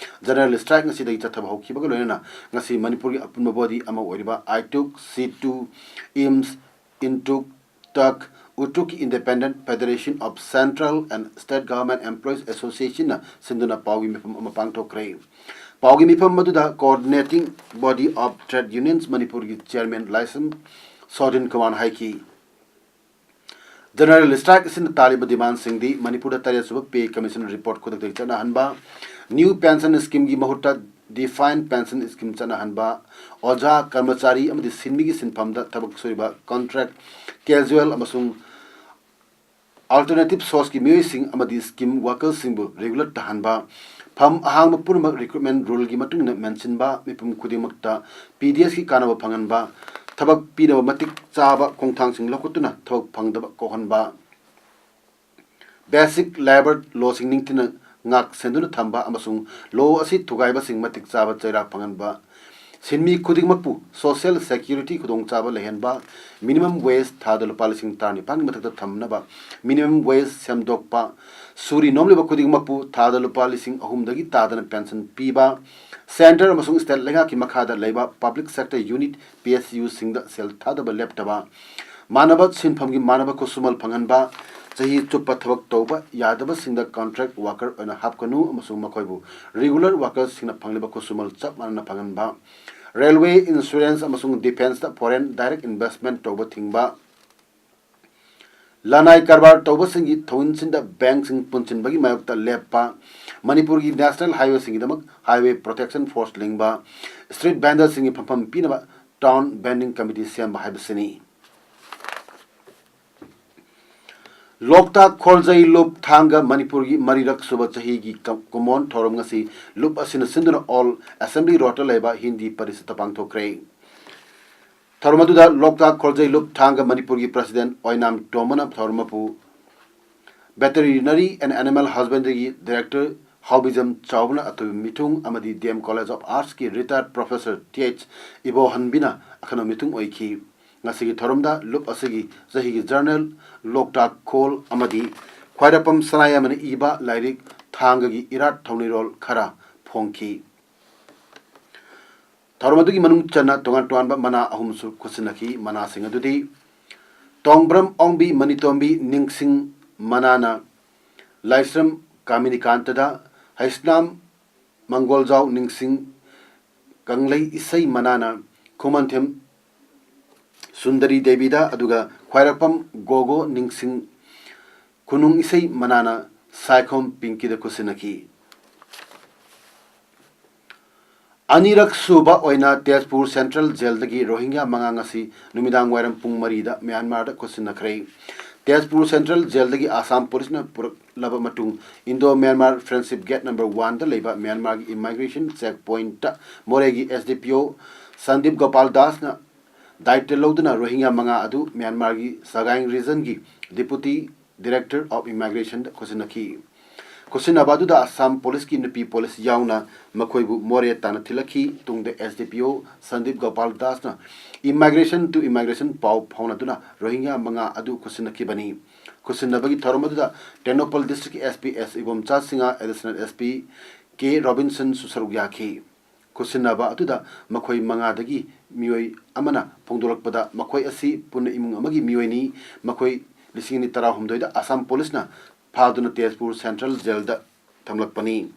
general strike ꯉꯁꯤꯗꯒꯤ ꯆꯠꯊꯕ ꯍꯧꯈꯤꯕꯒ ꯂꯣꯏꯅꯅ ꯉꯁꯤ ꯃꯅꯤꯄꯨꯔꯒꯤ ꯑꯄꯨꯟꯕ body ꯑꯃ ꯑꯣꯏꯔꯤꯕ ꯑꯥꯏꯇꯨꯛ, ꯁꯤꯇꯨ, ꯏꯝꯁ, ꯏꯟꯇꯨꯛ, ꯇꯛ, ꯎꯇꯨꯛꯀꯤ Independent Federation of Central and State Government Employees Associationꯅ ꯁꯤꯟꯗꯨꯅ ꯄꯥꯎꯒꯤ ꯃꯤꯐꯝ ꯑꯃ ꯄꯥꯡꯊꯣꯛꯈ꯭ꯔꯦ꯫ ꯄꯥꯎꯒꯤ ꯃꯤꯐꯝ ꯑꯗꯨꯗ Coordinating Body of Trade Unions ꯃꯅꯤꯄꯨꯔꯒꯤ chairman ꯂꯥꯏꯁ꯭ꯔꯝ ꯁꯣꯗꯤꯟ ꯀꯨꯃꯥꯔꯅ ꯍꯥꯏꯈꯤ, General strike ꯑꯁꯤꯅ ꯇꯥꯜꯂꯤꯕ demandꯁꯤꯡꯗꯤ ꯃꯅꯤꯄꯨꯔꯗ ꯇꯔꯦꯠ ꯁꯨꯕ Pay Commission report ꯈꯨꯗꯛꯇꯒꯤ ꯆꯠꯅꯍꯟꯕ, new pension schemeꯒꯤ ꯃꯍꯨꯠꯇ defined pension scheme ꯆꯠꯅꯍꯟꯕ, ꯑꯣꯖꯥ, ꯀꯔꯃꯆꯥꯔꯤ ꯑꯃꯗꯤ ꯁꯤꯟꯃꯤꯒꯤ ꯁꯤꯟꯐꯝꯗ ꯊꯕꯛ ꯁꯨꯔꯤꯕ contract, casual ꯑꯃꯁꯨꯡ alternative sourceꯀꯤ ꯃꯤꯑꯣꯏꯁꯤꯡ ꯑꯃꯗꯤ scheme workerꯁꯤꯡꯕꯨ regular ꯇꯥꯍꯟꯕ, ꯐꯝ ꯑꯍꯥꯡꯕ ꯄꯨꯝꯅꯃꯛ recruitment ruleꯒꯤ ꯃꯇꯨꯡ ꯏꯟꯅ ꯃꯦꯟꯁꯤꯟꯕ, ꯃꯤꯄꯨꯝ ꯈꯨꯗꯤꯡꯃꯛꯇ P D Sꯀꯤ ꯀꯥꯟꯅꯕ ꯐꯪꯍꯟꯕ, ꯊꯕꯛ ꯄꯤꯅꯕ ꯃꯇꯤꯛ ꯆꯥꯕ ꯈꯣꯡꯊꯥꯡꯁꯤꯡ ꯂꯧꯈꯠꯇꯨꯅ ꯊꯕꯛ ꯐꯪꯗꯕ ꯀꯣꯛꯍꯟꯕ, basic labour lawꯁꯤꯡ ꯅꯤꯡꯊꯤꯅ ꯉꯥꯛ ꯁꯦꯟꯗꯨꯅ ꯊꯝꯕ ꯑꯃꯁꯨꯡ law ꯑꯁꯤ ꯊꯨꯒꯥꯏꯕꯁꯤꯡ ꯃꯇꯤꯛ ꯆꯥꯕ ꯆꯩꯔꯥꯛ ꯐꯪꯍꯟꯕ, ꯁꯤꯟꯃꯤ ꯈꯨꯗꯤꯡꯃꯛꯄꯨ social security ꯈꯨꯗꯣꯡꯆꯥꯕ ꯂꯩꯍꯟꯕ, minimum wage ꯊꯥꯗ ꯂꯨꯄꯥ ꯂꯤꯁꯤꯡ ꯇꯔꯥꯅꯤꯄꯥꯟꯒꯤ ꯃꯊꯛꯇ ꯊꯝꯅꯕ minimum wage ꯁꯦꯝꯗꯣꯛꯄ, ꯁꯨꯔꯤ ꯅꯣꯝꯂꯤꯕ ꯈꯨꯗꯤꯡꯃꯛꯄꯨ ꯊꯥꯗ ꯂꯨꯄꯥ ꯂꯤꯁꯤꯡ ꯑꯍꯨꯝꯗꯒꯤ ꯇꯥꯗꯅ pension ꯄꯤꯕ, centre ꯑꯃꯁꯨꯡ state ꯂꯩꯉꯥꯛꯀꯤ ꯃꯈꯥꯗ ꯂꯩꯕ public sector unit, P S Uꯁꯤꯡꯗ ꯁꯦꯜ ꯊꯥꯗꯕ ꯂꯦꯞꯇꯕ, ꯃꯥꯟꯅꯕ ꯁꯤꯟꯐꯝꯒꯤ ꯃꯥꯟꯅꯕ ꯈꯨꯠꯁꯨꯃꯜ ꯐꯪꯍꯟꯕ, ꯆꯍꯤ ꯆꯨꯞꯄ ꯊꯕꯛ ꯇꯧꯕ ꯌꯥꯗꯕꯁꯤꯡꯗ contract worker ꯑꯣꯏꯅ ꯍꯥꯞꯀꯅꯨ ꯑꯃꯁꯨꯡ ꯃꯈꯣꯏꯕꯨ regular workersꯁꯤꯡꯅ ꯐꯪꯂꯤꯕ ꯈꯨꯠꯁꯨꯃꯜ ꯆꯞ ꯃꯥꯟꯅꯅ ꯐꯪꯍꯟꯕ, railway insurance ꯑꯃꯁꯨꯡ defenceꯇ foreign direct investment ꯇꯧꯕ ꯊꯤꯡꯕ, ꯂꯅꯥꯏ ꯀꯔꯕꯥꯔ ꯇꯧꯕꯁꯤꯡꯒꯤ ꯊꯧꯃꯤꯟꯁꯤꯡꯗ bankꯁꯤꯡ ꯄꯨꯟꯁꯤꯟꯕꯒꯤ ꯃꯥꯌꯣꯛꯇ ꯂꯦꯞꯄ, ꯃꯅꯤꯄꯨꯔꯒꯤ national highwayꯁꯤꯡꯒꯤꯗꯃꯛ highway protection force ꯂꯤꯡꯕ, street vendorꯁꯤꯡꯒꯤ ꯐꯝꯐꯝ ꯄꯤꯅꯕ town vending committee ꯁꯦꯝꯕ ꯍꯥꯏꯕꯁꯤꯅꯤ꯫ ꯂꯣꯛꯇꯥꯛ ꯈꯣꯔꯖꯩ ꯂꯨꯞ ꯊꯥꯡꯒ ꯃꯅꯤꯄꯨꯔꯒꯤ ꯃꯔꯤꯔꯛ ꯁꯨꯕ ꯆꯍꯤꯒꯤ ꯀ-, ꯀꯨꯃꯣꯟ ꯊꯧꯔꯝ ꯉꯁꯤ ꯂꯨꯞ ꯑꯁꯤꯅ ꯁꯤꯟꯗꯨꯅ Old Assembly Roadꯇ ꯂꯩꯕ ꯍꯤꯟꯗꯤ ꯄꯔꯤꯁꯠꯇ ꯄꯥꯡꯊꯣꯛꯈ꯭ꯔꯦ꯫ ꯊꯧꯔꯝ ꯑꯗꯨꯗ ꯂꯣꯛꯇꯥꯛ ꯈꯣꯔꯖꯩ ꯂꯨꯞ ꯊꯥꯡꯒ ꯃꯅꯤꯄꯨꯔꯒꯤ president ꯑꯣꯏꯅꯥꯝ ꯇꯣꯝꯕꯅ ꯊꯧꯔꯝ ꯑꯗꯨ Veterinary and Animal Husbandryꯒꯤ director ꯍꯥꯎꯕꯤꯖꯝ ꯆꯥꯎꯕꯅ ꯑꯊꯣꯏꯕ ꯃꯤꯊꯨꯡ ꯑꯃꯗꯤ D M College of Artsꯀꯤ retired professor Th ꯏꯕꯣꯍꯟꯕꯤꯅ ꯑꯈꯟꯅꯕ ꯃꯤꯊꯨꯡ ꯑꯣꯏꯈꯤ꯫ ꯉꯁꯤꯒꯤ ꯊꯧꯔꯝꯗ ꯂꯨꯞ ꯑꯁꯤꯒꯤ ꯆꯍꯤꯒꯤ journal ꯂꯣꯛꯇꯥꯛ ꯈꯣꯜ ꯑꯃꯗꯤ ꯈ꯭ꯋꯥꯏꯔꯥꯛꯄꯝ ꯁꯅꯥꯌꯥꯏꯃꯅ ꯏꯕ ꯂꯥꯏꯔꯤꯛ ꯊꯥꯡꯒꯒꯤ ꯏꯔꯥꯠ ꯊꯧꯅꯤꯔꯣꯜ ꯈꯔ ꯐꯣꯡꯈꯤ꯫ ꯊꯧꯔꯝ ꯑꯗꯨꯒꯤ ꯃꯅꯨꯡ ꯆꯟꯅ ꯇꯣꯉꯥꯟ ꯇꯣꯉꯥꯟꯕ ꯃꯅꯥ ꯑꯍꯨꯝꯁꯨ ꯈꯨꯠꯁꯤꯟꯅꯈꯤ꯫ ꯃꯅꯥꯁꯤꯡ ꯑꯗꯨꯗꯤ ꯇꯣꯡꯕ꯭ꯔꯝ ꯑꯣꯡꯕꯤ ꯃꯅꯤꯇꯣꯝꯕꯤ ꯅꯤꯡꯁꯤꯡ ꯃꯅꯥꯅ ꯂꯥꯏꯁ꯭ꯔꯝ ꯀꯥꯃꯤꯅꯤꯀꯥꯟꯇꯗ, ꯍꯩꯁꯅꯥꯝ ꯃꯪꯒꯣꯜꯖꯥꯎ ꯅꯤꯡꯁꯤꯡ ꯀꯪꯂꯩ ꯏꯁꯩ ꯃꯅꯥꯅ ꯈꯨꯃꯟꯊꯦꯝ ꯁꯨꯟꯗꯔꯤ ꯗꯦꯕꯤꯗ, ꯑꯗꯨꯒ ꯄꯥꯏꯔꯛꯄꯝ ꯒꯣꯒꯣ ꯅꯤꯡꯁꯤꯡ ꯈꯨꯅꯨꯡ ꯏꯁꯩ ꯃꯅꯥꯅ ꯁꯥꯏꯈꯣꯝ ꯄꯤꯡꯀꯤꯗ ꯈꯨꯠꯁꯤꯟꯅꯈꯤ꯫ ꯑꯅꯤꯔꯛ ꯁꯨꯕ ꯑꯣꯏꯅ ꯇꯦꯖꯄꯨꯔ ꯁꯦꯟꯇ꯭ꯔꯦꯜ ꯖꯦꯜꯗꯒꯤ ꯔꯣꯍꯤꯡꯒ꯭ꯌꯥ ꯃꯉꯥ ꯉꯁꯤ ꯅꯨꯃꯤꯗꯥꯡ ꯋꯥꯏꯔꯝ ꯄꯨꯡ ꯃꯔꯤꯗ ꯃ꯭ꯌꯥꯟꯃꯥꯔꯗ ꯈꯨꯠꯁꯤꯟꯅꯈ꯭ꯔꯦ꯫ ꯇꯦꯖꯄꯨꯔ ꯁꯦꯟꯇ꯭ꯔꯦꯜ ꯖꯦꯜꯗꯒꯤ ꯑꯁꯥꯝ ꯄꯨꯂꯤꯁꯅ ꯄꯨꯔꯛꯂꯕ ꯃꯇꯨꯡ ꯏꯟꯗꯣ ꯃ꯭ꯌꯥꯟꯃꯥꯔ ꯐ꯭ꯔꯦꯟꯗꯁꯤꯞ ꯒꯦꯠ ꯅꯝꯕꯔ ꯋꯥꯟꯗ ꯂꯩꯕ ꯃ꯭ꯌꯥꯟꯃꯥꯔꯒꯤ ꯏꯃꯥꯏꯒ꯭ꯔꯦꯁꯟ ꯆꯦꯛ ꯄꯣꯏꯟꯠꯇ ꯃꯣꯔꯦꯒꯤ ꯑꯦꯁ ꯗꯤ ꯄꯤ ꯑꯣ ꯁꯟꯗꯤꯞ ꯒꯣꯄꯥꯜ ꯗꯥꯁꯅ ꯗꯥꯌꯤꯠꯇ ꯂꯧꯗꯨꯅ ꯔꯣꯍꯤꯡꯒ꯭ꯌꯥ ꯃꯉꯥ ꯑꯗꯨ ꯃ꯭ꯌꯥꯟꯃꯥꯔꯒꯤ ꯁꯒꯥꯏꯡ ꯔꯤꯖꯟꯒꯤ ꯗꯤꯄꯨꯇꯤ ꯗꯤꯔꯦꯛꯇꯔ ꯑꯣꯐ ꯏꯃꯥꯏꯒ꯭ꯔꯦꯁꯟꯗ ꯈꯨꯠꯁꯤꯟꯅꯈꯤ꯫ ꯈꯨꯠꯁꯤꯟꯅꯕ ꯑꯗꯨꯗ ꯑꯁꯥꯝ ꯄꯨꯂꯤꯁꯀꯤ ꯅꯨꯄꯤ ꯄꯨꯂꯤꯁ ꯌꯥꯎꯅ ꯃꯈꯣꯏꯕꯨ ꯃꯣꯔꯦ ꯇꯥꯟꯅ ꯊꯤꯜꯂꯛꯈꯤ꯫ ꯇꯨꯡꯗ ꯑꯦꯁ ꯗꯤ ꯄꯤ ꯑꯣ ꯁꯟꯗꯤꯞ ꯒꯣꯄꯥꯜ ꯗꯥꯁꯅ ꯏꯃꯥꯏꯒ꯭ꯔꯦꯁꯟ ꯇꯨ ꯏꯃꯥꯏꯒ꯭ꯔꯦꯁꯟ ꯄꯥꯎ ꯐꯥꯎꯅꯗꯨꯅ ꯔꯣꯍꯤꯡꯒ꯭ꯌꯥ ꯃꯉꯥ ꯑꯗꯨ ꯈꯨꯠꯁꯤꯟꯅꯈꯤꯕꯅꯤ꯫ ꯈꯨꯠꯁꯤꯟꯅꯕꯒꯤ ꯊꯧꯔꯝ ꯑꯗꯨꯗ ꯇꯦꯡꯅꯧꯄꯜ ꯗꯤꯁꯇ꯭ꯔꯤꯛꯀꯤ S P S Ibomcha Singh, additional S P K ꯔꯣꯕꯤꯟꯁꯟꯁꯨ ꯁꯔꯨꯛ ꯌꯥꯈꯤ꯫ ꯈꯨꯠꯁꯤꯟꯅꯕ ꯑꯗꯨꯗ ꯃꯈꯣꯏ ꯃꯉꯥꯗꯒꯤ ꯃꯤꯑꯣꯏ ꯑꯃꯅ ꯐꯣꯡꯗꯣꯔꯛꯄꯗ ꯃꯈꯣꯏ ꯑꯁꯤ ꯄꯨꯟꯅ ꯏꯃꯨꯡ ꯑꯃꯒꯤ ꯃꯤꯑꯣꯏꯅꯤ꯫ ꯃꯈꯣꯏ ꯂꯤꯁꯤꯡ ꯑꯅꯤ ꯇꯔꯥꯍꯨꯝꯗꯣꯏꯗ ꯑꯁꯥꯝ ꯄꯨꯂꯤꯁꯅ ꯐꯥꯗꯨꯅ ꯇꯦꯖꯄꯨꯔ ꯁꯦꯟꯇ꯭ꯔꯦꯜ ꯖꯦꯜꯗ ꯊꯝꯂꯛꯄꯅꯤ꯫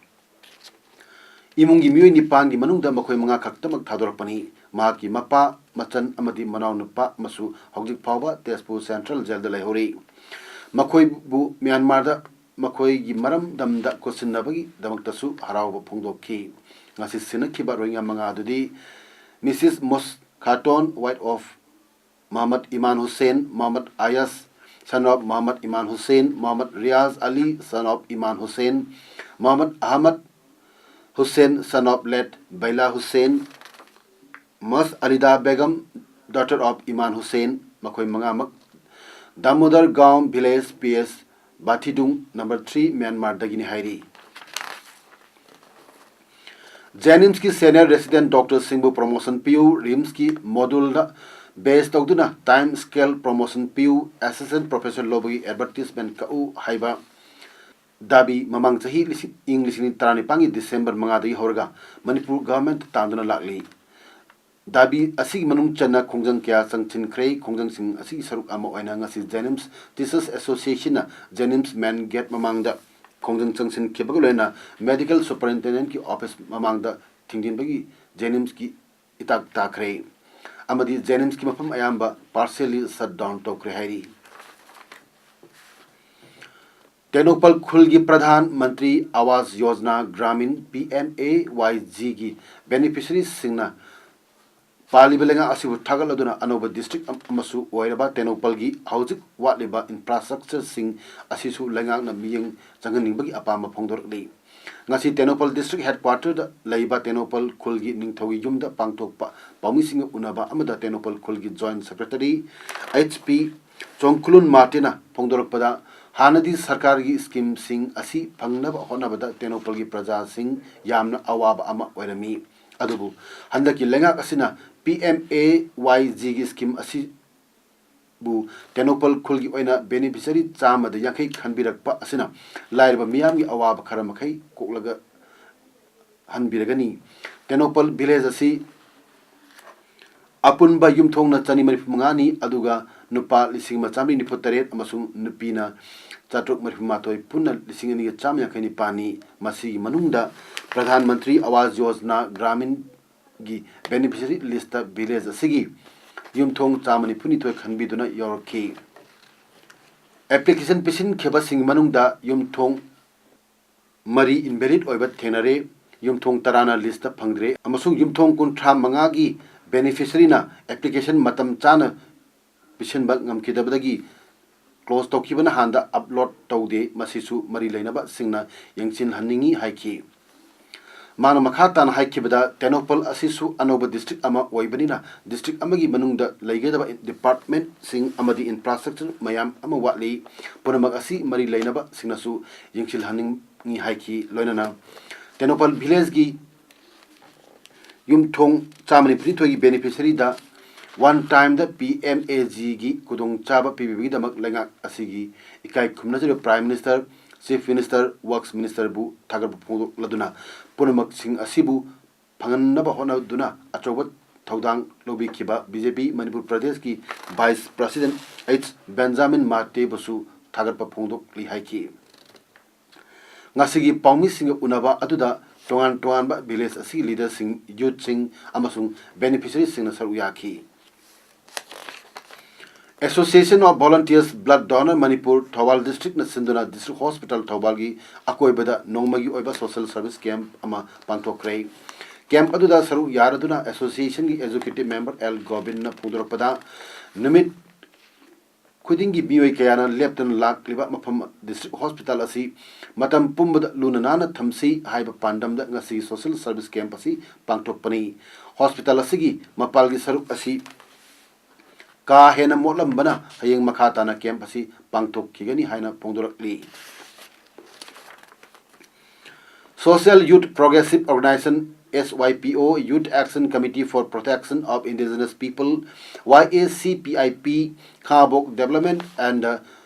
ꯏꯃꯨꯡꯒꯤ ꯃꯤꯑꯣꯏ ꯅꯤꯄꯥꯟꯒꯤ ꯃꯅꯨꯡꯗ ꯃꯈꯣꯏ ꯃꯉꯥ ꯈꯛꯇꯃꯛ ꯊꯥꯗꯣꯔꯛꯄꯅꯤ꯫ ꯃꯍꯥꯛꯀꯤ ꯃꯄꯥ, ꯃꯆꯟ ꯑꯃꯗꯤ ꯃꯅꯥꯎꯅꯨꯄꯥ ꯑꯃꯁꯨ ꯍꯧꯖꯤꯛ ꯐꯥꯎꯕ ꯇꯦꯖꯄꯨꯔ ꯁꯦꯟꯇ꯭ꯔꯦꯜ ꯖꯦꯜꯗ ꯂꯩꯍꯧꯔꯤ꯫ ꯃꯈꯣꯏꯕꯨ ꯃ꯭ꯌꯥꯟꯃꯥꯔꯗ ꯃꯈꯣꯏꯒꯤ ꯃꯔꯝꯗꯝꯗ ꯈꯨꯠꯁꯤꯟꯅꯕꯒꯤꯗꯃꯛꯇꯁꯨ ꯍꯔꯥꯎꯕ ꯐꯣꯡꯗꯣꯛꯈꯤ꯫ ꯉꯁꯤ ꯁꯤꯟꯅꯈꯤꯕ ꯔꯣꯍꯤꯡꯒ꯭ꯌꯥ ꯃꯉꯥ ꯑꯗꯨꯗꯤ Mrs Mos Khatun, wife of Mohammad Iman Hussain, Mohammad ꯑꯌꯥꯁ, son of Mohammad Iman Hussain, Mohammad Riyaz Ali, son of Iman Hussain, Mohammad Ahmad Hussain, son of late ꯕꯩꯂꯥ Hussain, much ꯑꯂꯤꯗꯥ Begum, daughter of Iman Hussain, ꯃꯈꯣꯏ ꯃꯉꯥꯃꯛ Damodar Gaon village, P S Buthidaung, number three, ꯃ꯭ꯌꯥꯟꯃꯥꯔꯗꯒꯤꯅꯤ ꯍꯥꯏꯔꯤ꯫ ꯖꯦꯅꯤꯝꯁꯀꯤ senior resident doctorꯁꯤꯡꯕꯨ promotion ꯄꯤꯌꯨ꯫ ꯔꯤꯝꯁꯀꯤ modulꯗ base ꯇꯧꯗꯨꯅ time scale promotion ꯄꯤꯌꯨ꯫ Assistant professor ꯂꯧꯕꯒꯤ advertisement ꯀꯛꯎ ꯍꯥꯏꯕ ꯗꯥꯕꯤ ꯃꯃꯥꯡ ꯆꯍꯤ ꯂꯤꯁꯤꯡ, ꯏꯪ ꯂꯤꯁꯤꯡ ꯑꯅꯤ ꯇꯔꯥꯅꯤꯄꯥꯟꯒꯤ December ꯃꯉꯥꯗꯒꯤ ꯍꯧꯔꯒ ꯃꯅꯤꯄꯨꯔ government ꯇꯥꯟꯗꯨꯅ ꯂꯥꯛꯂꯤ꯫ ꯗꯥꯕꯤ ꯑꯁꯤꯒꯤ ꯃꯅꯨꯡ ꯆꯟꯅ ꯈꯣꯡꯖꯪ ꯀꯌꯥ ꯆꯪꯁꯤꯟꯈ꯭ꯔꯦ꯫ ꯈꯣꯡꯖꯪꯁꯤꯡ ꯑꯁꯤꯒꯤ ꯁꯔꯨꯛ ꯑꯃ ꯑꯣꯏꯅ ꯉꯁꯤ ꯖꯦꯅꯤꯝꯁ Teachers Associationꯅ ꯖꯦꯅꯤꯝꯁ main gate ꯃꯃꯥꯡꯗ ꯈꯣꯡꯖꯪ ꯆꯪꯁꯤꯟꯈꯤꯕꯒ ꯂꯣꯏꯅꯅ medical superintendentꯀꯤ office ꯃꯃꯥꯡꯗ ꯊꯤꯡꯖꯤꯟꯕꯒꯤ ꯖꯦꯅꯤꯝꯁꯀꯤ ꯏꯇꯥꯛ ꯇꯥꯈ꯭ꯔꯦ꯫ ꯑꯃꯗꯤ ꯖꯦꯅꯤꯝꯁꯀꯤ ꯃꯐꯝ ꯑꯌꯥꯝꯕ partially shut down ꯇꯧꯈ꯭ꯔꯦ ꯍꯥꯏꯔꯤ꯫ ꯇꯦꯡꯅꯧꯄꯜ ꯈꯨꯜꯒꯤ Pradhan Mantri Awas Yojana Gramin, P M A Y ꯖꯤꯒꯤ beneficiaryꯁꯤꯡꯅ ꯄꯥꯜꯂꯤꯕ ꯂꯩꯉꯥꯛ ꯑꯁꯤꯕꯨ ꯊꯥꯒꯠꯂꯗꯨꯅ ꯑꯅꯧꯕ district ꯑꯃꯁꯨ ꯑꯣꯏꯔꯕ ꯇꯦꯡꯅꯧꯄꯜꯒꯤ ꯍꯧꯖꯤꯛ ꯋꯥꯠꯂꯤꯕ infrastructureꯁꯤꯡ ꯑꯁꯤꯁꯨ ꯂꯩꯉꯥꯛꯅ ꯃꯤꯠꯌꯦꯡ ꯆꯪꯍꯟꯅꯤꯡꯕꯒꯤ ꯑꯄꯥꯝꯕ ꯐꯣꯡꯗꯣꯔꯛꯂꯤ꯫ ꯉꯁꯤ ꯇꯦꯡꯅꯧꯄꯜ district headquarterꯗ ꯂꯩꯕ ꯇꯦꯡꯅꯧꯄꯜ ꯈꯨꯜꯒꯤ ꯅꯤꯡꯊꯧꯒꯤ ꯌꯨꯝꯗ ꯄꯥꯡꯊꯣꯛꯄ ꯄꯥꯎꯃꯤꯁꯤꯡꯒ ꯎꯅꯕ ꯑꯃꯗ ꯇꯦꯡꯅꯧꯄꯜ ꯈꯨꯜꯒꯤ joint secretary H P Chongkulun ꯃꯥꯔꯇꯤꯅ ꯐꯣꯡꯗꯣꯔꯛꯄꯗ, ꯍꯥꯟꯅꯗꯤ ꯁꯔꯀꯥꯔꯒꯤ schemeꯁꯤꯡ ꯑꯁꯤ ꯐꯪꯅꯕ ꯍꯣꯠꯅꯕꯗ ꯇꯦꯡꯅꯧꯄꯜꯒꯤ ꯄ꯭ꯔꯖꯥꯁꯤꯡ ꯌꯥꯝꯅ ꯑꯋꯥꯕ ꯑꯃ ꯑꯣꯏꯔꯝꯃꯤ꯫ ꯑꯗꯨꯕꯨ ꯍꯟꯗꯛꯀꯤ ꯂꯩꯉꯥꯛ ꯑꯁꯤꯅ ꯄꯤ ꯑꯦꯝ ꯑꯦ ꯋꯥꯏ ꯖꯤꯒꯤ scheme ꯑꯁꯤꯕꯨ ꯇꯦꯡꯅꯧꯄꯜ ꯈꯨꯜꯒꯤ ꯑꯣꯏꯅ beneficiary ꯆꯥꯝꯃꯗ ꯌꯥꯡꯈꯩ ꯈꯟꯕꯤꯔꯛꯄ ꯑꯁꯤꯅ ꯂꯥꯏꯔꯕ ꯃꯤꯌꯥꯝꯒꯤ ꯑꯋꯥꯕ ꯈꯔ ꯃꯈꯩ ꯀꯣꯛꯂꯒ ꯍꯟꯕꯤꯔꯒꯅꯤ꯫ ꯇꯦꯡꯅꯧꯄꯜ village ꯑꯁꯤ ꯑꯄꯨꯟꯕ ꯌꯨꯝꯊꯣꯡꯅ ꯆꯅꯤ ꯃꯔꯤꯐꯨ ꯃꯉꯥꯅꯤ, ꯑꯗꯨꯒ ꯅꯨꯄꯥ ꯂꯤꯁꯤꯡ ꯑꯃ ꯆꯥꯃꯔꯤ ꯅꯤꯐꯨ ꯇꯔꯦꯠ ꯑꯃꯁꯨꯡ ꯅꯨꯄꯤꯅ ꯆꯥꯇ꯭ꯔꯨꯛ ꯃꯔꯤꯐꯨ ꯃꯥꯊꯣꯏ, ꯄꯨꯟꯅ ꯂꯤꯁꯤꯡ ꯑꯅꯤꯒ ꯆꯥꯝꯃ ꯌꯥꯡꯈꯩ ꯅꯤꯄꯥꯟꯅꯤ꯫ ꯃꯁꯤꯒꯤ ꯃꯅꯨꯡꯗ ꯄ꯭ꯔꯙꯥꯟ ꯃꯟꯇ꯭ꯔꯤ ꯑꯋꯥꯁ ꯌꯣꯖꯅꯥ ꯒ꯭ꯔꯥꯃꯤꯟꯒꯤ beneficiary listꯇ village ꯑꯁꯤꯒꯤ ꯌꯨꯝꯊꯣꯡ ꯆꯥꯝꯃ ꯅꯤꯐꯨ ꯅꯤꯊꯣꯏ ꯈꯟꯕꯤꯗꯨꯅ ꯌꯥꯎꯔꯛꯈꯤ꯫ Application ꯄꯤꯁꯤꯟꯈꯤꯕꯁꯤꯡ ꯃꯅꯨꯡꯗ ꯌꯨꯝꯊꯣꯡ ꯃꯔꯤ invalid ꯑꯣꯏꯕ ꯊꯦꯡꯅꯔꯦ꯫ ꯌꯨꯝꯊꯣꯡ ꯇꯔꯥꯅ listꯇ ꯐꯪꯗ꯭ꯔꯦ ꯑꯃꯁꯨꯡ ꯌꯨꯝꯊꯣꯡ ꯀꯨꯟꯊ꯭ꯔꯥ ꯃꯉꯥꯒꯤ beneficiaryꯅ application ꯃꯇꯝ ꯆꯥꯅ ꯄꯤꯁꯤꯟꯕ ꯉꯝꯈꯤꯗꯕꯗꯒꯤ close ꯇꯧꯈꯤꯕꯅ ꯍꯥꯟꯗ upload ꯇꯧꯗꯦ꯫ ꯃꯁꯤꯁꯨ ꯃꯔꯤ ꯂꯩꯅꯕꯁꯤꯡꯅ ꯌꯦꯡꯁꯤꯟꯍꯟꯅꯤꯡꯏ ꯍꯥꯏꯈꯤ꯫ ꯃꯥꯅ ꯃꯈꯥ ꯇꯥꯅ ꯍꯥꯏꯈꯤꯕꯗ, ꯇꯦꯡꯅꯧꯄꯜ ꯑꯁꯤꯁꯨ ꯑꯅꯧꯕ district ꯑꯃ ꯑꯣꯏꯕꯅꯤꯅ district ꯑꯃꯒꯤ ꯃꯅꯨꯡꯗ ꯂꯩꯒꯗꯕ departmentꯁꯤꯡ ꯑꯃꯗꯤ infrastructure ꯃꯌꯥꯝ ꯑꯃ ꯋꯥꯠꯂꯤ꯫ ꯄꯨꯝꯅꯃꯛ ꯑꯁꯤ ꯃꯔꯤ ꯂꯩꯅꯕꯁꯤꯡꯅꯁꯨ ꯌꯦꯡꯁꯤꯜꯍꯟꯅꯤꯡꯏ ꯍꯥꯏꯈꯤ꯫ ꯂꯣꯏꯅꯅ ꯇꯦꯡꯅꯧꯄꯜ villageꯀꯤ ꯌꯨꯝꯊꯣꯡ ꯆꯥꯝꯃ ꯅꯤꯐꯨꯅꯤꯊꯣꯏꯒꯤ beneficiaryꯗ one timeꯗ P M A Gꯒꯤ ꯈꯨꯗꯣꯡꯆꯥꯕ ꯄꯤꯕꯤꯕꯒꯤꯗꯃꯛ ꯂꯩꯉꯥꯛ ꯑꯁꯤꯒꯤ ꯏꯀꯥꯏ ꯈꯨꯝꯅꯖꯔꯤꯕ Prime Minister, Chief Minister, Works Ministerꯕꯨ ꯊꯥꯒꯠꯄ ꯐꯣꯡꯗꯣꯛꯂꯗꯨꯅ, ꯄꯨꯝꯅꯃꯛꯁꯤꯡ ꯑꯁꯤꯕꯨ ꯐꯪꯍꯟꯅꯕ ꯍꯣꯠꯅꯗꯨꯅ ꯑꯆꯧꯕ ꯊꯧꯗꯥꯡ ꯂꯧꯕꯤꯈꯤꯕ B J P ꯃꯅꯤꯄꯨꯔ ꯄ꯭ꯔꯗꯦꯁꯀꯤ Vice President H Benjamin ꯃꯥꯔꯇꯦꯕꯨꯁꯨ ꯊꯥꯒꯠꯄ ꯐꯣꯡꯗꯣꯛꯂꯤ ꯍꯥꯏꯈꯤ꯫ ꯉꯁꯤꯒꯤ ꯄꯥꯎꯃꯤꯁꯤꯡꯒ ꯎꯅꯕ ꯑꯗꯨꯗ ꯇꯣꯉꯥꯟ ꯇꯣꯉꯥꯟꯕ village ꯑꯁꯤꯒꯤ leaderꯁꯤꯡ, youthꯁꯤꯡ ꯑꯃꯁꯨꯡ beneficiaryꯁꯤꯡꯅ ꯁꯔꯨꯛ ꯌꯥꯈꯤ꯫ Association of Volunteers Blood Donor Manipur Thoubal districtꯅ ꯁꯤꯟꯗꯨꯅ district hospital ꯊꯧꯕꯥꯜꯒꯤ ꯑꯀꯣꯏꯕꯗ ꯅꯣꯡꯃꯒꯤ ꯑꯣꯏꯕ social service camp ꯑꯃ ꯄꯥꯡꯊꯣꯛꯈ꯭ꯔꯦ꯫ Camp ꯑꯗꯨꯗ ꯁꯔꯨꯛ ꯌꯥꯔꯗꯨꯅ associationꯒꯤ executive member ꯑꯦꯜ ꯒꯣꯕꯤꯟꯅ ꯐꯣꯡꯗꯣꯔꯛꯄꯗ, ꯅꯨꯃꯤꯠ ꯈꯨꯗꯤꯡꯒꯤ ꯃꯤꯑꯣꯏ ꯀꯌꯥꯅ ꯂꯦꯞꯇꯅ ꯂꯥꯛꯂꯤꯕ ꯃꯐꯝ district hospital ꯑꯁꯤ ꯃꯇꯝ ꯄꯨꯝꯕꯗ ꯂꯨꯅ ꯅꯥꯟꯅ ꯊꯝꯁꯤ ꯍꯥꯏꯕ ꯄꯥꯟꯗꯝꯗ ꯉꯁꯤ social service camp ꯑꯁꯤ ꯄꯥꯡꯊꯣꯛꯄꯅꯤ꯫ Hospital ꯑꯁꯤꯒꯤ ꯃꯄꯥꯜꯒꯤ ꯁꯔꯨꯛ ꯑꯁꯤ ꯀꯥ ꯍꯦꯟꯅ ꯃꯣꯠꯂꯝꯕꯅ ꯍꯌꯦꯡ ꯃꯈꯥ ꯇꯥꯅ camp ꯑꯁꯤ ꯄꯥꯡꯊꯣꯛꯈꯤꯒꯅꯤ ꯍꯥꯏꯅ ꯐꯣꯡꯗꯣꯔꯛꯂꯤ꯫ Social Youth Progressive Organization, S Y P O, Youth Action Committee for Protection of Indigenous People, Y A C P I P, Khabok Development and, uh,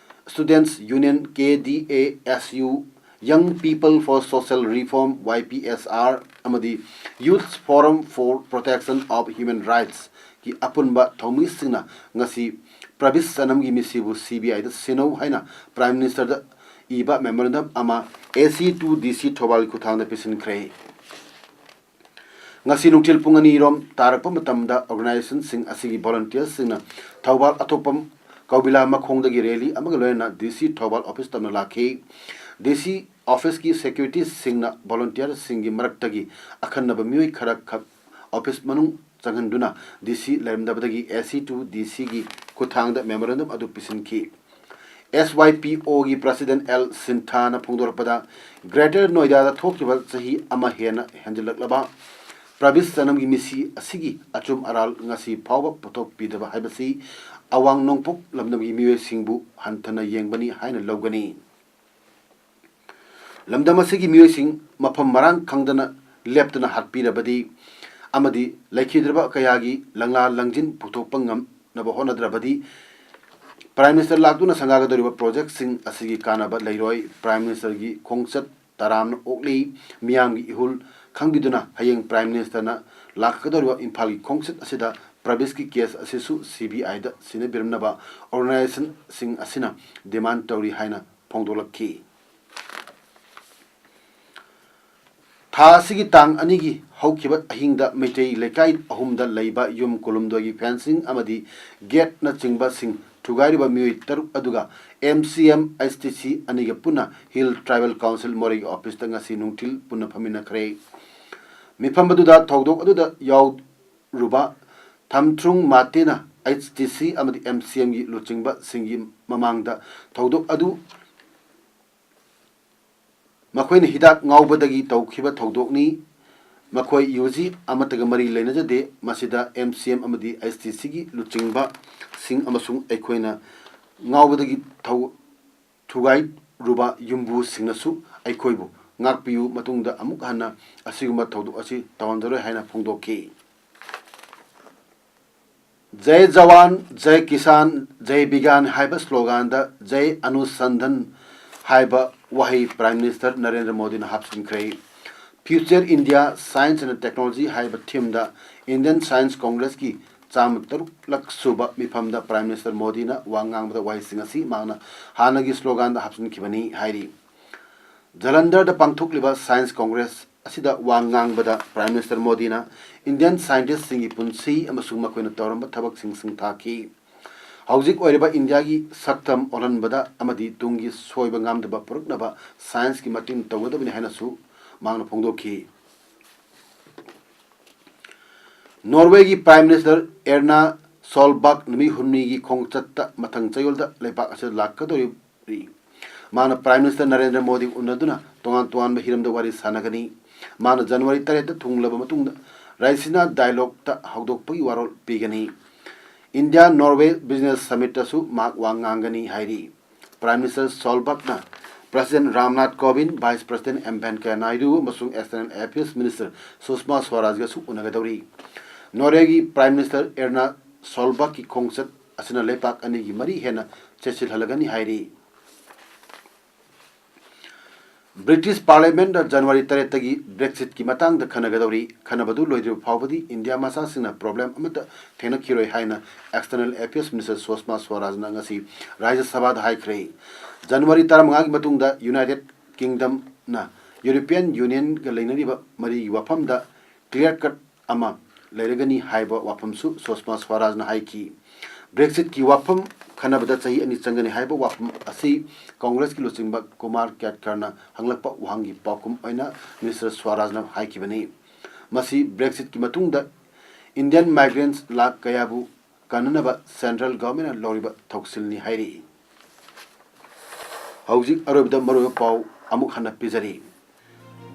Students Union, K D A S U, Young People for Social Reform, Y P S R, ꯑꯃꯗꯤ Youth Forum for Protection of Human Rights ꯀꯤ ꯑꯄꯨꯟꯕ ꯊꯧꯃꯤꯁꯤꯡꯅ ꯉꯁꯤ ꯄ꯭ꯔꯕꯤꯁ ꯆꯅꯝꯒꯤ ꯃꯤꯁꯤꯕꯨ C B I ꯗ ꯁꯤꯟꯅꯧ ꯍꯥꯏꯅ Prime Ministerꯗ ꯏꯕ memorandum ꯑꯃ A C to D C ꯊꯧꯕꯥꯜꯒꯤ ꯈꯨꯠꯊꯥꯡꯗ ꯄꯤꯁꯤꯟꯈ꯭ꯔꯦ꯫ ꯉꯁꯤ ꯅꯨꯡꯊꯤꯜ ꯄꯨꯡ ꯑꯅꯤꯔꯣꯝ ꯇꯥꯔꯛꯄ ꯃꯇꯝꯗ organizationꯁꯤꯡ ꯑꯁꯤꯒꯤ volunteerꯁꯤꯡꯅ ꯊꯧꯕꯥꯜ ꯑꯊꯣꯛꯄꯝ ꯀꯧꯕꯤꯂꯥ ꯃꯈꯣꯡꯗꯒꯤ rally ꯑꯃꯒ ꯂꯣꯏꯅꯅ D C ꯊꯧꯕꯥꯜ office ꯇꯝꯅ ꯂꯥꯛꯈꯤ꯫ D C officeꯀꯤ securityꯁꯤꯡꯅ volunteerꯁꯤꯡꯒꯤ ꯃꯔꯛꯇꯒꯤ ꯑꯈꯟꯅꯕ ꯃꯤꯑꯣꯏ ꯈꯔꯈꯛ office ꯃꯅꯨꯡ ꯆꯪꯍꯟꯗꯨꯅ D C ꯂꯩꯔꯝꯗꯕꯗꯒꯤ A C to D Cꯒꯤ ꯈꯨꯠꯊꯥꯡꯗ memorandum ꯑꯗꯨ ꯄꯤꯁꯤꯟꯈꯤ꯫ S Y P Oꯒꯤ President ꯑꯦꯜ ꯁꯤꯟꯊꯥꯅ ꯐꯣꯡꯗꯣꯔꯛꯄꯗ, Greater Noidada ꯊꯣꯛꯈꯤꯕ ꯆꯍꯤ ꯑꯃ ꯍꯦꯟꯅ ꯍꯦꯟꯖꯤꯜꯂꯛꯂꯕ ꯄ꯭ꯔꯕꯤꯁ ꯆꯅꯝꯒꯤ ꯃꯤꯁꯤ ꯑꯁꯤꯒꯤ ꯑꯆꯨꯝ ꯑꯔꯥꯜ ꯉꯁꯤ ꯐꯥꯎꯕ ꯄꯨꯊꯣꯛꯄꯤꯗꯕ ꯍꯥꯏꯕꯁꯤ ꯑꯋꯥꯡ ꯅꯣꯡꯄꯣꯛ ꯂꯝꯗꯝꯒꯤ ꯃꯤꯑꯣꯏꯁꯤꯡꯕꯨ ꯍꯟꯊꯅ ꯌꯦꯡꯕꯅꯤ ꯍꯥꯏꯅ ꯂꯧꯒꯅꯤ꯫ ꯂꯝꯗꯝ ꯑꯁꯤꯒꯤ ꯃꯤꯑꯣꯏꯁꯤꯡ ꯃꯐꯝ ꯃꯔꯥꯡ ꯈꯪꯗꯅ ꯂꯦꯞꯇꯅ ꯍꯥꯠꯄꯤꯔꯕꯗꯤ ꯑꯃꯗꯤ ꯂꯩꯈꯤꯗ꯭ꯔꯕ ꯀꯌꯥꯒꯤ ꯂꯪꯂꯥ ꯂꯪꯖꯤꯟ ꯄꯨꯊꯣꯛꯄ ꯉꯝꯅꯕ ꯍꯣꯠꯅꯗ꯭ꯔꯕꯗꯤ Prime Minister ꯂꯥꯛꯇꯨꯅ ꯁꯪꯒꯥꯒꯗꯧꯔꯤꯕ projectꯁꯤꯡ ꯑꯁꯤꯒꯤ ꯀꯥꯟꯅꯕ ꯂꯩꯔꯣꯏ꯫ Prime Ministerꯒꯤ ꯈꯣꯡꯆꯠ ꯇꯔꯥꯝꯅ ꯑꯣꯛꯂꯤ꯫ ꯃꯤꯌꯥꯝꯒꯤ ꯏꯍꯨꯜ ꯈꯪꯕꯤꯗꯨꯅ ꯍꯌꯦꯡ Prime Ministerꯅ ꯂꯥꯛꯀꯗꯧꯔꯤꯕ ꯏꯝꯐꯥꯜꯒꯤ ꯈꯣꯡꯆꯠ ꯑꯁꯤꯗ ꯄ꯭ꯔꯕꯤꯁꯀꯤ case ꯑꯁꯤꯁꯨ C B Iꯗ ꯁꯤꯟꯅꯕꯤꯔꯝꯅꯕ organizationꯁꯤꯡ ꯑꯁꯤꯅ demand ꯇꯧꯔꯤ ꯍꯥꯏꯅ ꯐꯣꯡꯗꯣꯛꯂꯛꯈꯤ꯫ ꯊꯥ ꯑꯁꯤꯒꯤ ꯇꯥꯡ ꯑꯅꯤꯒꯤ ꯍꯧꯈꯤꯕ ꯑꯍꯤꯡꯗ ꯃꯩꯇꯩ ꯂꯩꯀꯥꯏ ꯑꯍꯨꯝꯗ ꯂꯩꯕ ꯌꯨꯝ ꯀꯨꯟꯍꯨꯝꯗꯣꯏꯒꯤ fencing ꯑꯃꯗꯤ gateꯅꯆꯤꯡꯕꯁꯤꯡ ꯊꯨꯒꯥꯏꯔꯤꯕ ꯃꯤꯑꯣꯏ ꯇꯔꯨꯛ ꯑꯗꯨꯒ M C M H T C ꯑꯅꯤꯒ ꯄꯨꯟꯅ Hill Tribal Council ꯃꯣꯔꯦꯒꯤ officeꯇ ꯉꯁꯤ ꯅꯨꯡꯊꯤꯜ ꯄꯨꯟꯅ ꯐꯝꯃꯤꯟꯅꯈ꯭ꯔꯦ꯫ ꯃꯤꯐꯝ ꯑꯗꯨꯗ ꯊꯧꯗꯣꯛ ꯑꯗꯨꯗ ꯌꯥꯎꯔꯨꯕ ꯊꯝꯊ꯭ꯔꯨꯡ ꯃꯥꯇꯦꯅ H T C ꯑꯃꯗꯤ M C Mꯒꯤ ꯂꯨꯆꯤꯡꯕꯁꯤꯡꯒꯤ ꯃꯃꯥꯡꯗ ꯊꯧꯗꯣꯛ ꯑꯗꯨ ꯃꯈꯣꯏꯅ ꯍꯤꯗꯥꯛ ꯉꯥꯎꯕꯗꯒꯤ ꯇꯧꯈꯤꯕ ꯊꯧꯗꯣꯛꯅꯤ꯫ ꯃꯈꯣꯏ ꯌꯨ ꯖꯤ ꯑꯃꯠꯇꯒ ꯃꯔꯤ ꯂꯩꯅꯖꯗꯦ꯫ ꯃꯁꯤꯗ M C M ꯑꯃꯗꯤ H T Cꯒꯤ ꯂꯨꯆꯤꯡꯕꯁꯤꯡ ꯑꯃꯁꯨꯡ ꯑꯩꯈꯣꯏꯅ ꯉꯥꯎꯕꯗꯒꯤ ꯊꯧ-, ꯊꯨꯒꯥꯏꯔꯨꯕ ꯌꯨꯝꯕꯨꯁꯤꯡꯅꯁꯨ ꯑꯩꯈꯣꯏꯕꯨ ꯉꯥꯛꯄꯤꯌꯨ, ꯃꯇꯨꯡꯗ ꯑꯃꯨꯛ ꯍꯟꯅ ꯑꯁꯤꯒꯨꯝꯕ ꯊꯧꯗꯣꯛ ꯑꯁꯤ ꯇꯧꯍꯟꯖꯔꯣꯏ ꯍꯥꯏꯅ ꯐꯣꯡꯗꯣꯛꯈꯤ꯫ "ꯖꯩ ꯖꯋꯥꯟ, ꯖꯩ ꯀꯤꯁꯥꯟ, ꯖꯩ ꯕꯤꯒ꯭ꯌꯥꯟ" ꯍꯥꯏꯕ sloganꯗ "ꯖꯩ ꯑꯅꯨꯁꯟꯙꯟ" ꯍꯥꯏꯕ ꯋꯥꯍꯩ Prime Minister ꯅꯔꯦꯟꯗ꯭ꯔ ꯃꯣꯗꯤꯅ ꯍꯥꯞꯆꯤꯟꯈ꯭ꯔꯦ꯫ "Future India, Science and Technology" ꯍꯥꯏꯕ themeꯗ Indian Science Congressꯀꯤ ꯆꯥꯝꯃ ꯇꯔꯨꯛꯂꯛ ꯁꯨꯕ ꯃꯤꯐꯝꯗ Prime Minister ꯃꯣꯗꯤꯅ ꯋꯥ ꯉꯥꯡꯕꯗ ꯋꯥꯍꯩꯁꯤꯡ ꯑꯁꯤ ꯃꯍꯥꯛꯅ ꯍꯥꯟꯅꯒꯤ sloganꯗ ꯍꯥꯞꯆꯤꯟꯈꯤꯕꯅꯤ ꯍꯥꯏꯔꯤ꯫ ꯖꯂꯟꯙꯔꯗ ꯄꯥꯡꯊꯣꯛꯂꯤꯕ Science Congress ꯑꯁꯤꯗ ꯋꯥ ꯉꯥꯡꯕꯗ Prime Minister ꯃꯣꯗꯤꯅ Indian scientistꯁꯤꯡꯒꯤ ꯄꯨꯟꯁꯤ ꯑꯃꯁꯨꯡ ꯃꯈꯣꯏꯅ ꯇꯧꯔꯝꯕ ꯊꯕꯛꯁꯤꯡ ꯁꯤꯡꯊꯥꯈꯤ꯫ ꯍꯧꯖꯤꯛ ꯑꯣꯏꯔꯤꯕ ꯏꯟꯗꯤꯌꯥꯒꯤ ꯁꯛꯇꯝ ꯑꯣꯜꯍꯟꯕꯗ ꯑꯃꯗꯤ ꯇꯨꯡꯒꯤ ꯁꯣꯏꯕ ꯉꯥꯝꯗꯕ ꯄꯨꯔꯛꯅꯕ scienceꯀꯤ ꯃꯇꯦꯡ ꯇꯧꯒꯗꯕꯅꯤ ꯍꯥꯏꯅꯁꯨ ꯃꯍꯥꯛꯅ ꯐꯣꯡꯗꯣꯛꯈꯤ꯫ ꯅꯣꯔꯋꯦꯒꯤ Prime Minister ꯑꯦꯔꯅꯥ ꯁꯣꯜꯕꯥꯛ ꯅꯨꯃꯤꯠ ꯍꯨꯝꯅꯤꯒꯤ ꯈꯣꯡꯆꯠꯇ ꯃꯊꯪ ꯆꯌꯣꯜꯗ ꯂꯩꯕꯥꯛ ꯑꯁꯤꯗ ꯂꯥꯛꯀꯗꯧꯔꯤ꯫ ꯃꯥꯅ Prime Minister ꯅꯔꯦꯟꯗ꯭ꯔ ꯃꯣꯗꯤ ꯎꯅꯗꯨꯅ ꯇꯣꯉꯥꯟ ꯇꯣꯉꯥꯟꯕ ꯍꯤꯔꯝꯗ ꯋꯥꯔꯤ ꯁꯥꯟꯅꯒꯅꯤ꯫ ꯃꯥꯅ ꯖꯅꯋꯥꯔꯤ ꯇꯔꯦꯠꯇ ꯊꯨꯡꯂꯕ ꯃꯇꯨꯡꯗ ꯔꯥꯏꯁꯤꯅꯥ dialogueꯇ ꯍꯧꯗꯣꯛꯄꯒꯤ ꯋꯥꯔꯣꯜ ꯄꯤꯒꯅꯤ꯫ ꯏꯟꯗꯤꯌꯥ ꯅꯣꯔꯋꯦ Business Summitꯇꯁꯨ ꯃꯍꯥꯛ ꯋꯥ ꯉꯥꯡꯒꯅꯤ ꯍꯥꯏꯔꯤ꯫ Prime Minister ꯁꯣꯜꯕꯥꯛꯅ President Ramnath Kovind, Vice President M Venkaiah Naidu ꯑꯃꯁꯨꯡ External Affairs Minister ꯁꯨꯁꯃꯥ ꯁ꯭ꯋꯥꯔꯥꯖꯒꯁꯨ ꯎꯅꯒꯗꯧꯔꯤ꯫ ꯅꯣꯔꯋꯦꯒꯤ Prime Minister ꯑꯦꯔꯅꯥ ꯁꯣꯜꯕꯥꯛꯀꯤ ꯈꯣꯡꯆꯠ ꯑꯁꯤꯅ ꯂꯩꯄꯥꯛ ꯑꯅꯤꯒꯤ ꯃꯔꯤ ꯍꯦꯟꯅ ꯆꯦꯠꯁꯤꯜꯍꯜꯂꯒꯅꯤ ꯍꯥꯏꯔꯤ꯫ ꯕ꯭ꯔꯤꯇꯤꯁ ꯄꯥꯔꯂꯤꯌꯥꯃꯦꯟꯗ ꯖꯅꯋꯥꯔꯤ ꯇꯔꯦꯠꯇꯒꯤ Brexitꯀꯤ ꯃꯇꯥꯡꯗ ꯈꯟꯅꯒꯗꯧꯔꯤ꯫ ꯈꯟꯅꯕꯗꯨ ꯂꯣꯏꯗ꯭ꯔꯤꯕ ꯐꯥꯎꯕꯗꯤ ꯏꯟꯗꯤꯌꯥ ꯃꯆꯥꯁꯤꯡꯅ problem ꯑꯃꯠꯇ ꯊꯦꯡꯅꯈꯤꯔꯣꯏ ꯍꯥꯏꯅ External Affairs Minister ꯁꯨꯁꯃꯥ ꯁ꯭ꯋꯥꯔꯥꯖꯅ ꯉꯁꯤ ꯔꯥꯖ꯭ꯌ ꯁꯚꯥꯗ ꯍꯥꯏꯈ꯭ꯔꯦ꯫ ꯖꯅꯋꯥꯔꯤ ꯇꯔꯥꯃꯉꯥꯒꯤ ꯃꯇꯨꯡꯗ United Kingdomꯅ ꯌꯨꯔꯣꯄꯤꯌꯟ ꯌꯨꯅꯤꯌꯟꯒ ꯂꯩꯅꯔꯤꯕ ꯃꯔꯤꯒꯤ ꯋꯥꯐꯝꯗ clear cut ꯑꯃ ꯂꯩꯔꯒꯅꯤ ꯍꯥꯏꯕ ꯋꯥꯐꯝꯁꯨ ꯁꯨꯁꯃꯥ ꯁ꯭ꯋꯥꯔꯥꯖꯅ ꯍꯥꯏꯈꯤ꯫ Brexitꯀꯤ ꯋꯥꯐꯝ ꯈꯟꯅꯕꯗ ꯆꯍꯤ ꯑꯅꯤ ꯆꯪꯒꯅꯤ ꯍꯥꯏꯕ ꯋꯥꯐꯝ ꯑꯁꯤ ꯀꯪꯒ꯭ꯔꯦꯁꯀꯤ ꯂꯨꯆꯤꯡꯕ ꯀꯨꯃꯥꯔ ꯀꯦꯠꯀꯔꯅ ꯍꯪꯂꯛꯄ ꯋꯥꯍꯪꯒꯤ ꯄꯥꯎꯈꯨꯝ ꯑꯣꯏꯅ ꯃꯤꯅꯤꯁꯇꯔ ꯁ꯭ꯋꯥꯔꯥꯖꯅ ꯍꯥꯏꯈꯤꯕꯅꯤ꯫ ꯃꯁꯤ Brexitꯀꯤ ꯃꯇꯨꯡꯗ Indian migrants ꯂꯥꯈ ꯀꯌꯥꯕꯨ ꯀꯟꯅꯅꯕ central governmentꯅ ꯂꯧꯔꯤꯕ ꯊꯧꯁꯤꯜꯅꯤ ꯍꯥꯏꯔꯤ꯫ ꯍꯧꯖꯤꯛ ꯑꯔꯣꯏꯕꯗ ꯃꯔꯨꯑꯣꯏꯕ ꯄꯥꯎ ꯑꯃꯨꯛ ꯍꯟꯅ ꯄꯤꯖꯔꯤ꯫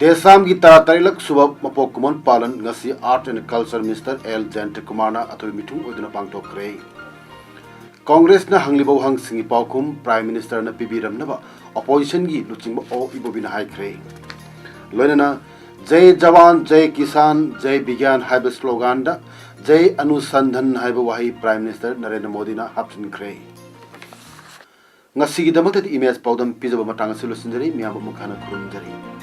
ꯗꯦꯁꯥꯝꯒꯤ ꯇꯔꯥꯇꯔꯦꯠꯂꯛ ꯁꯨꯕ ꯃꯄꯣꯛ ꯀꯨꯝꯑꯣꯟ ꯄꯥꯂꯟ ꯉꯁꯤ Art and Culture Minister L Jayanta ꯀꯨꯃꯥꯔꯅ ꯑꯊꯣꯏꯕ ꯃꯤꯊꯨꯡ ꯑꯣꯏꯗꯨꯅ ꯄꯥꯡꯊꯣꯛꯈ꯭ꯔꯦ꯫ ꯀꯪꯒ꯭ꯔꯦꯁꯅ ꯍꯪꯂꯤꯕ ꯋꯥꯍꯪꯁꯤꯡꯒꯤ ꯄꯥꯎꯈꯨꯝ Prime Ministerꯅ ꯄꯤꯕꯤꯔꯝꯅꯕ oppositionꯒꯤ ꯂꯨꯆꯤꯡꯕ ꯑꯣ ꯏꯕꯣꯕꯤꯅ ꯍꯥꯏꯈ꯭ꯔꯦ꯫ ꯂꯣꯏꯅꯅ "ꯖꯩ ꯖꯋꯥꯟ, ꯖꯩ ꯀꯤꯁꯥꯟ, ꯖꯩ ꯕꯤꯒ꯭ꯌꯥꯟ" ꯍꯥꯏꯕ sloganꯗ "ꯖꯩ ꯑꯅꯨꯁꯟꯙꯟ" ꯍꯥꯏꯕ ꯋꯥꯍꯩ Prime Minister ꯅꯔꯦꯟꯗ꯭ꯔ ꯃꯣꯗꯤꯅ ꯍꯥꯞꯆꯤꯟꯈ꯭ꯔꯦ꯫ ꯉꯁꯤꯒꯤꯗꯃꯛꯇꯗꯤ ꯏꯃꯦꯖ ꯄꯥꯎꯗꯝ ꯄꯤꯖꯕ ꯃꯇꯥꯡ ꯑꯁꯤ ꯂꯣꯏꯁꯤꯟꯖꯔꯤ꯫ ꯃꯤꯌꯥꯝꯕꯨ ꯑꯃꯨꯛ ꯍꯟꯅ ꯈꯨꯔꯨꯝꯖꯔꯤ꯫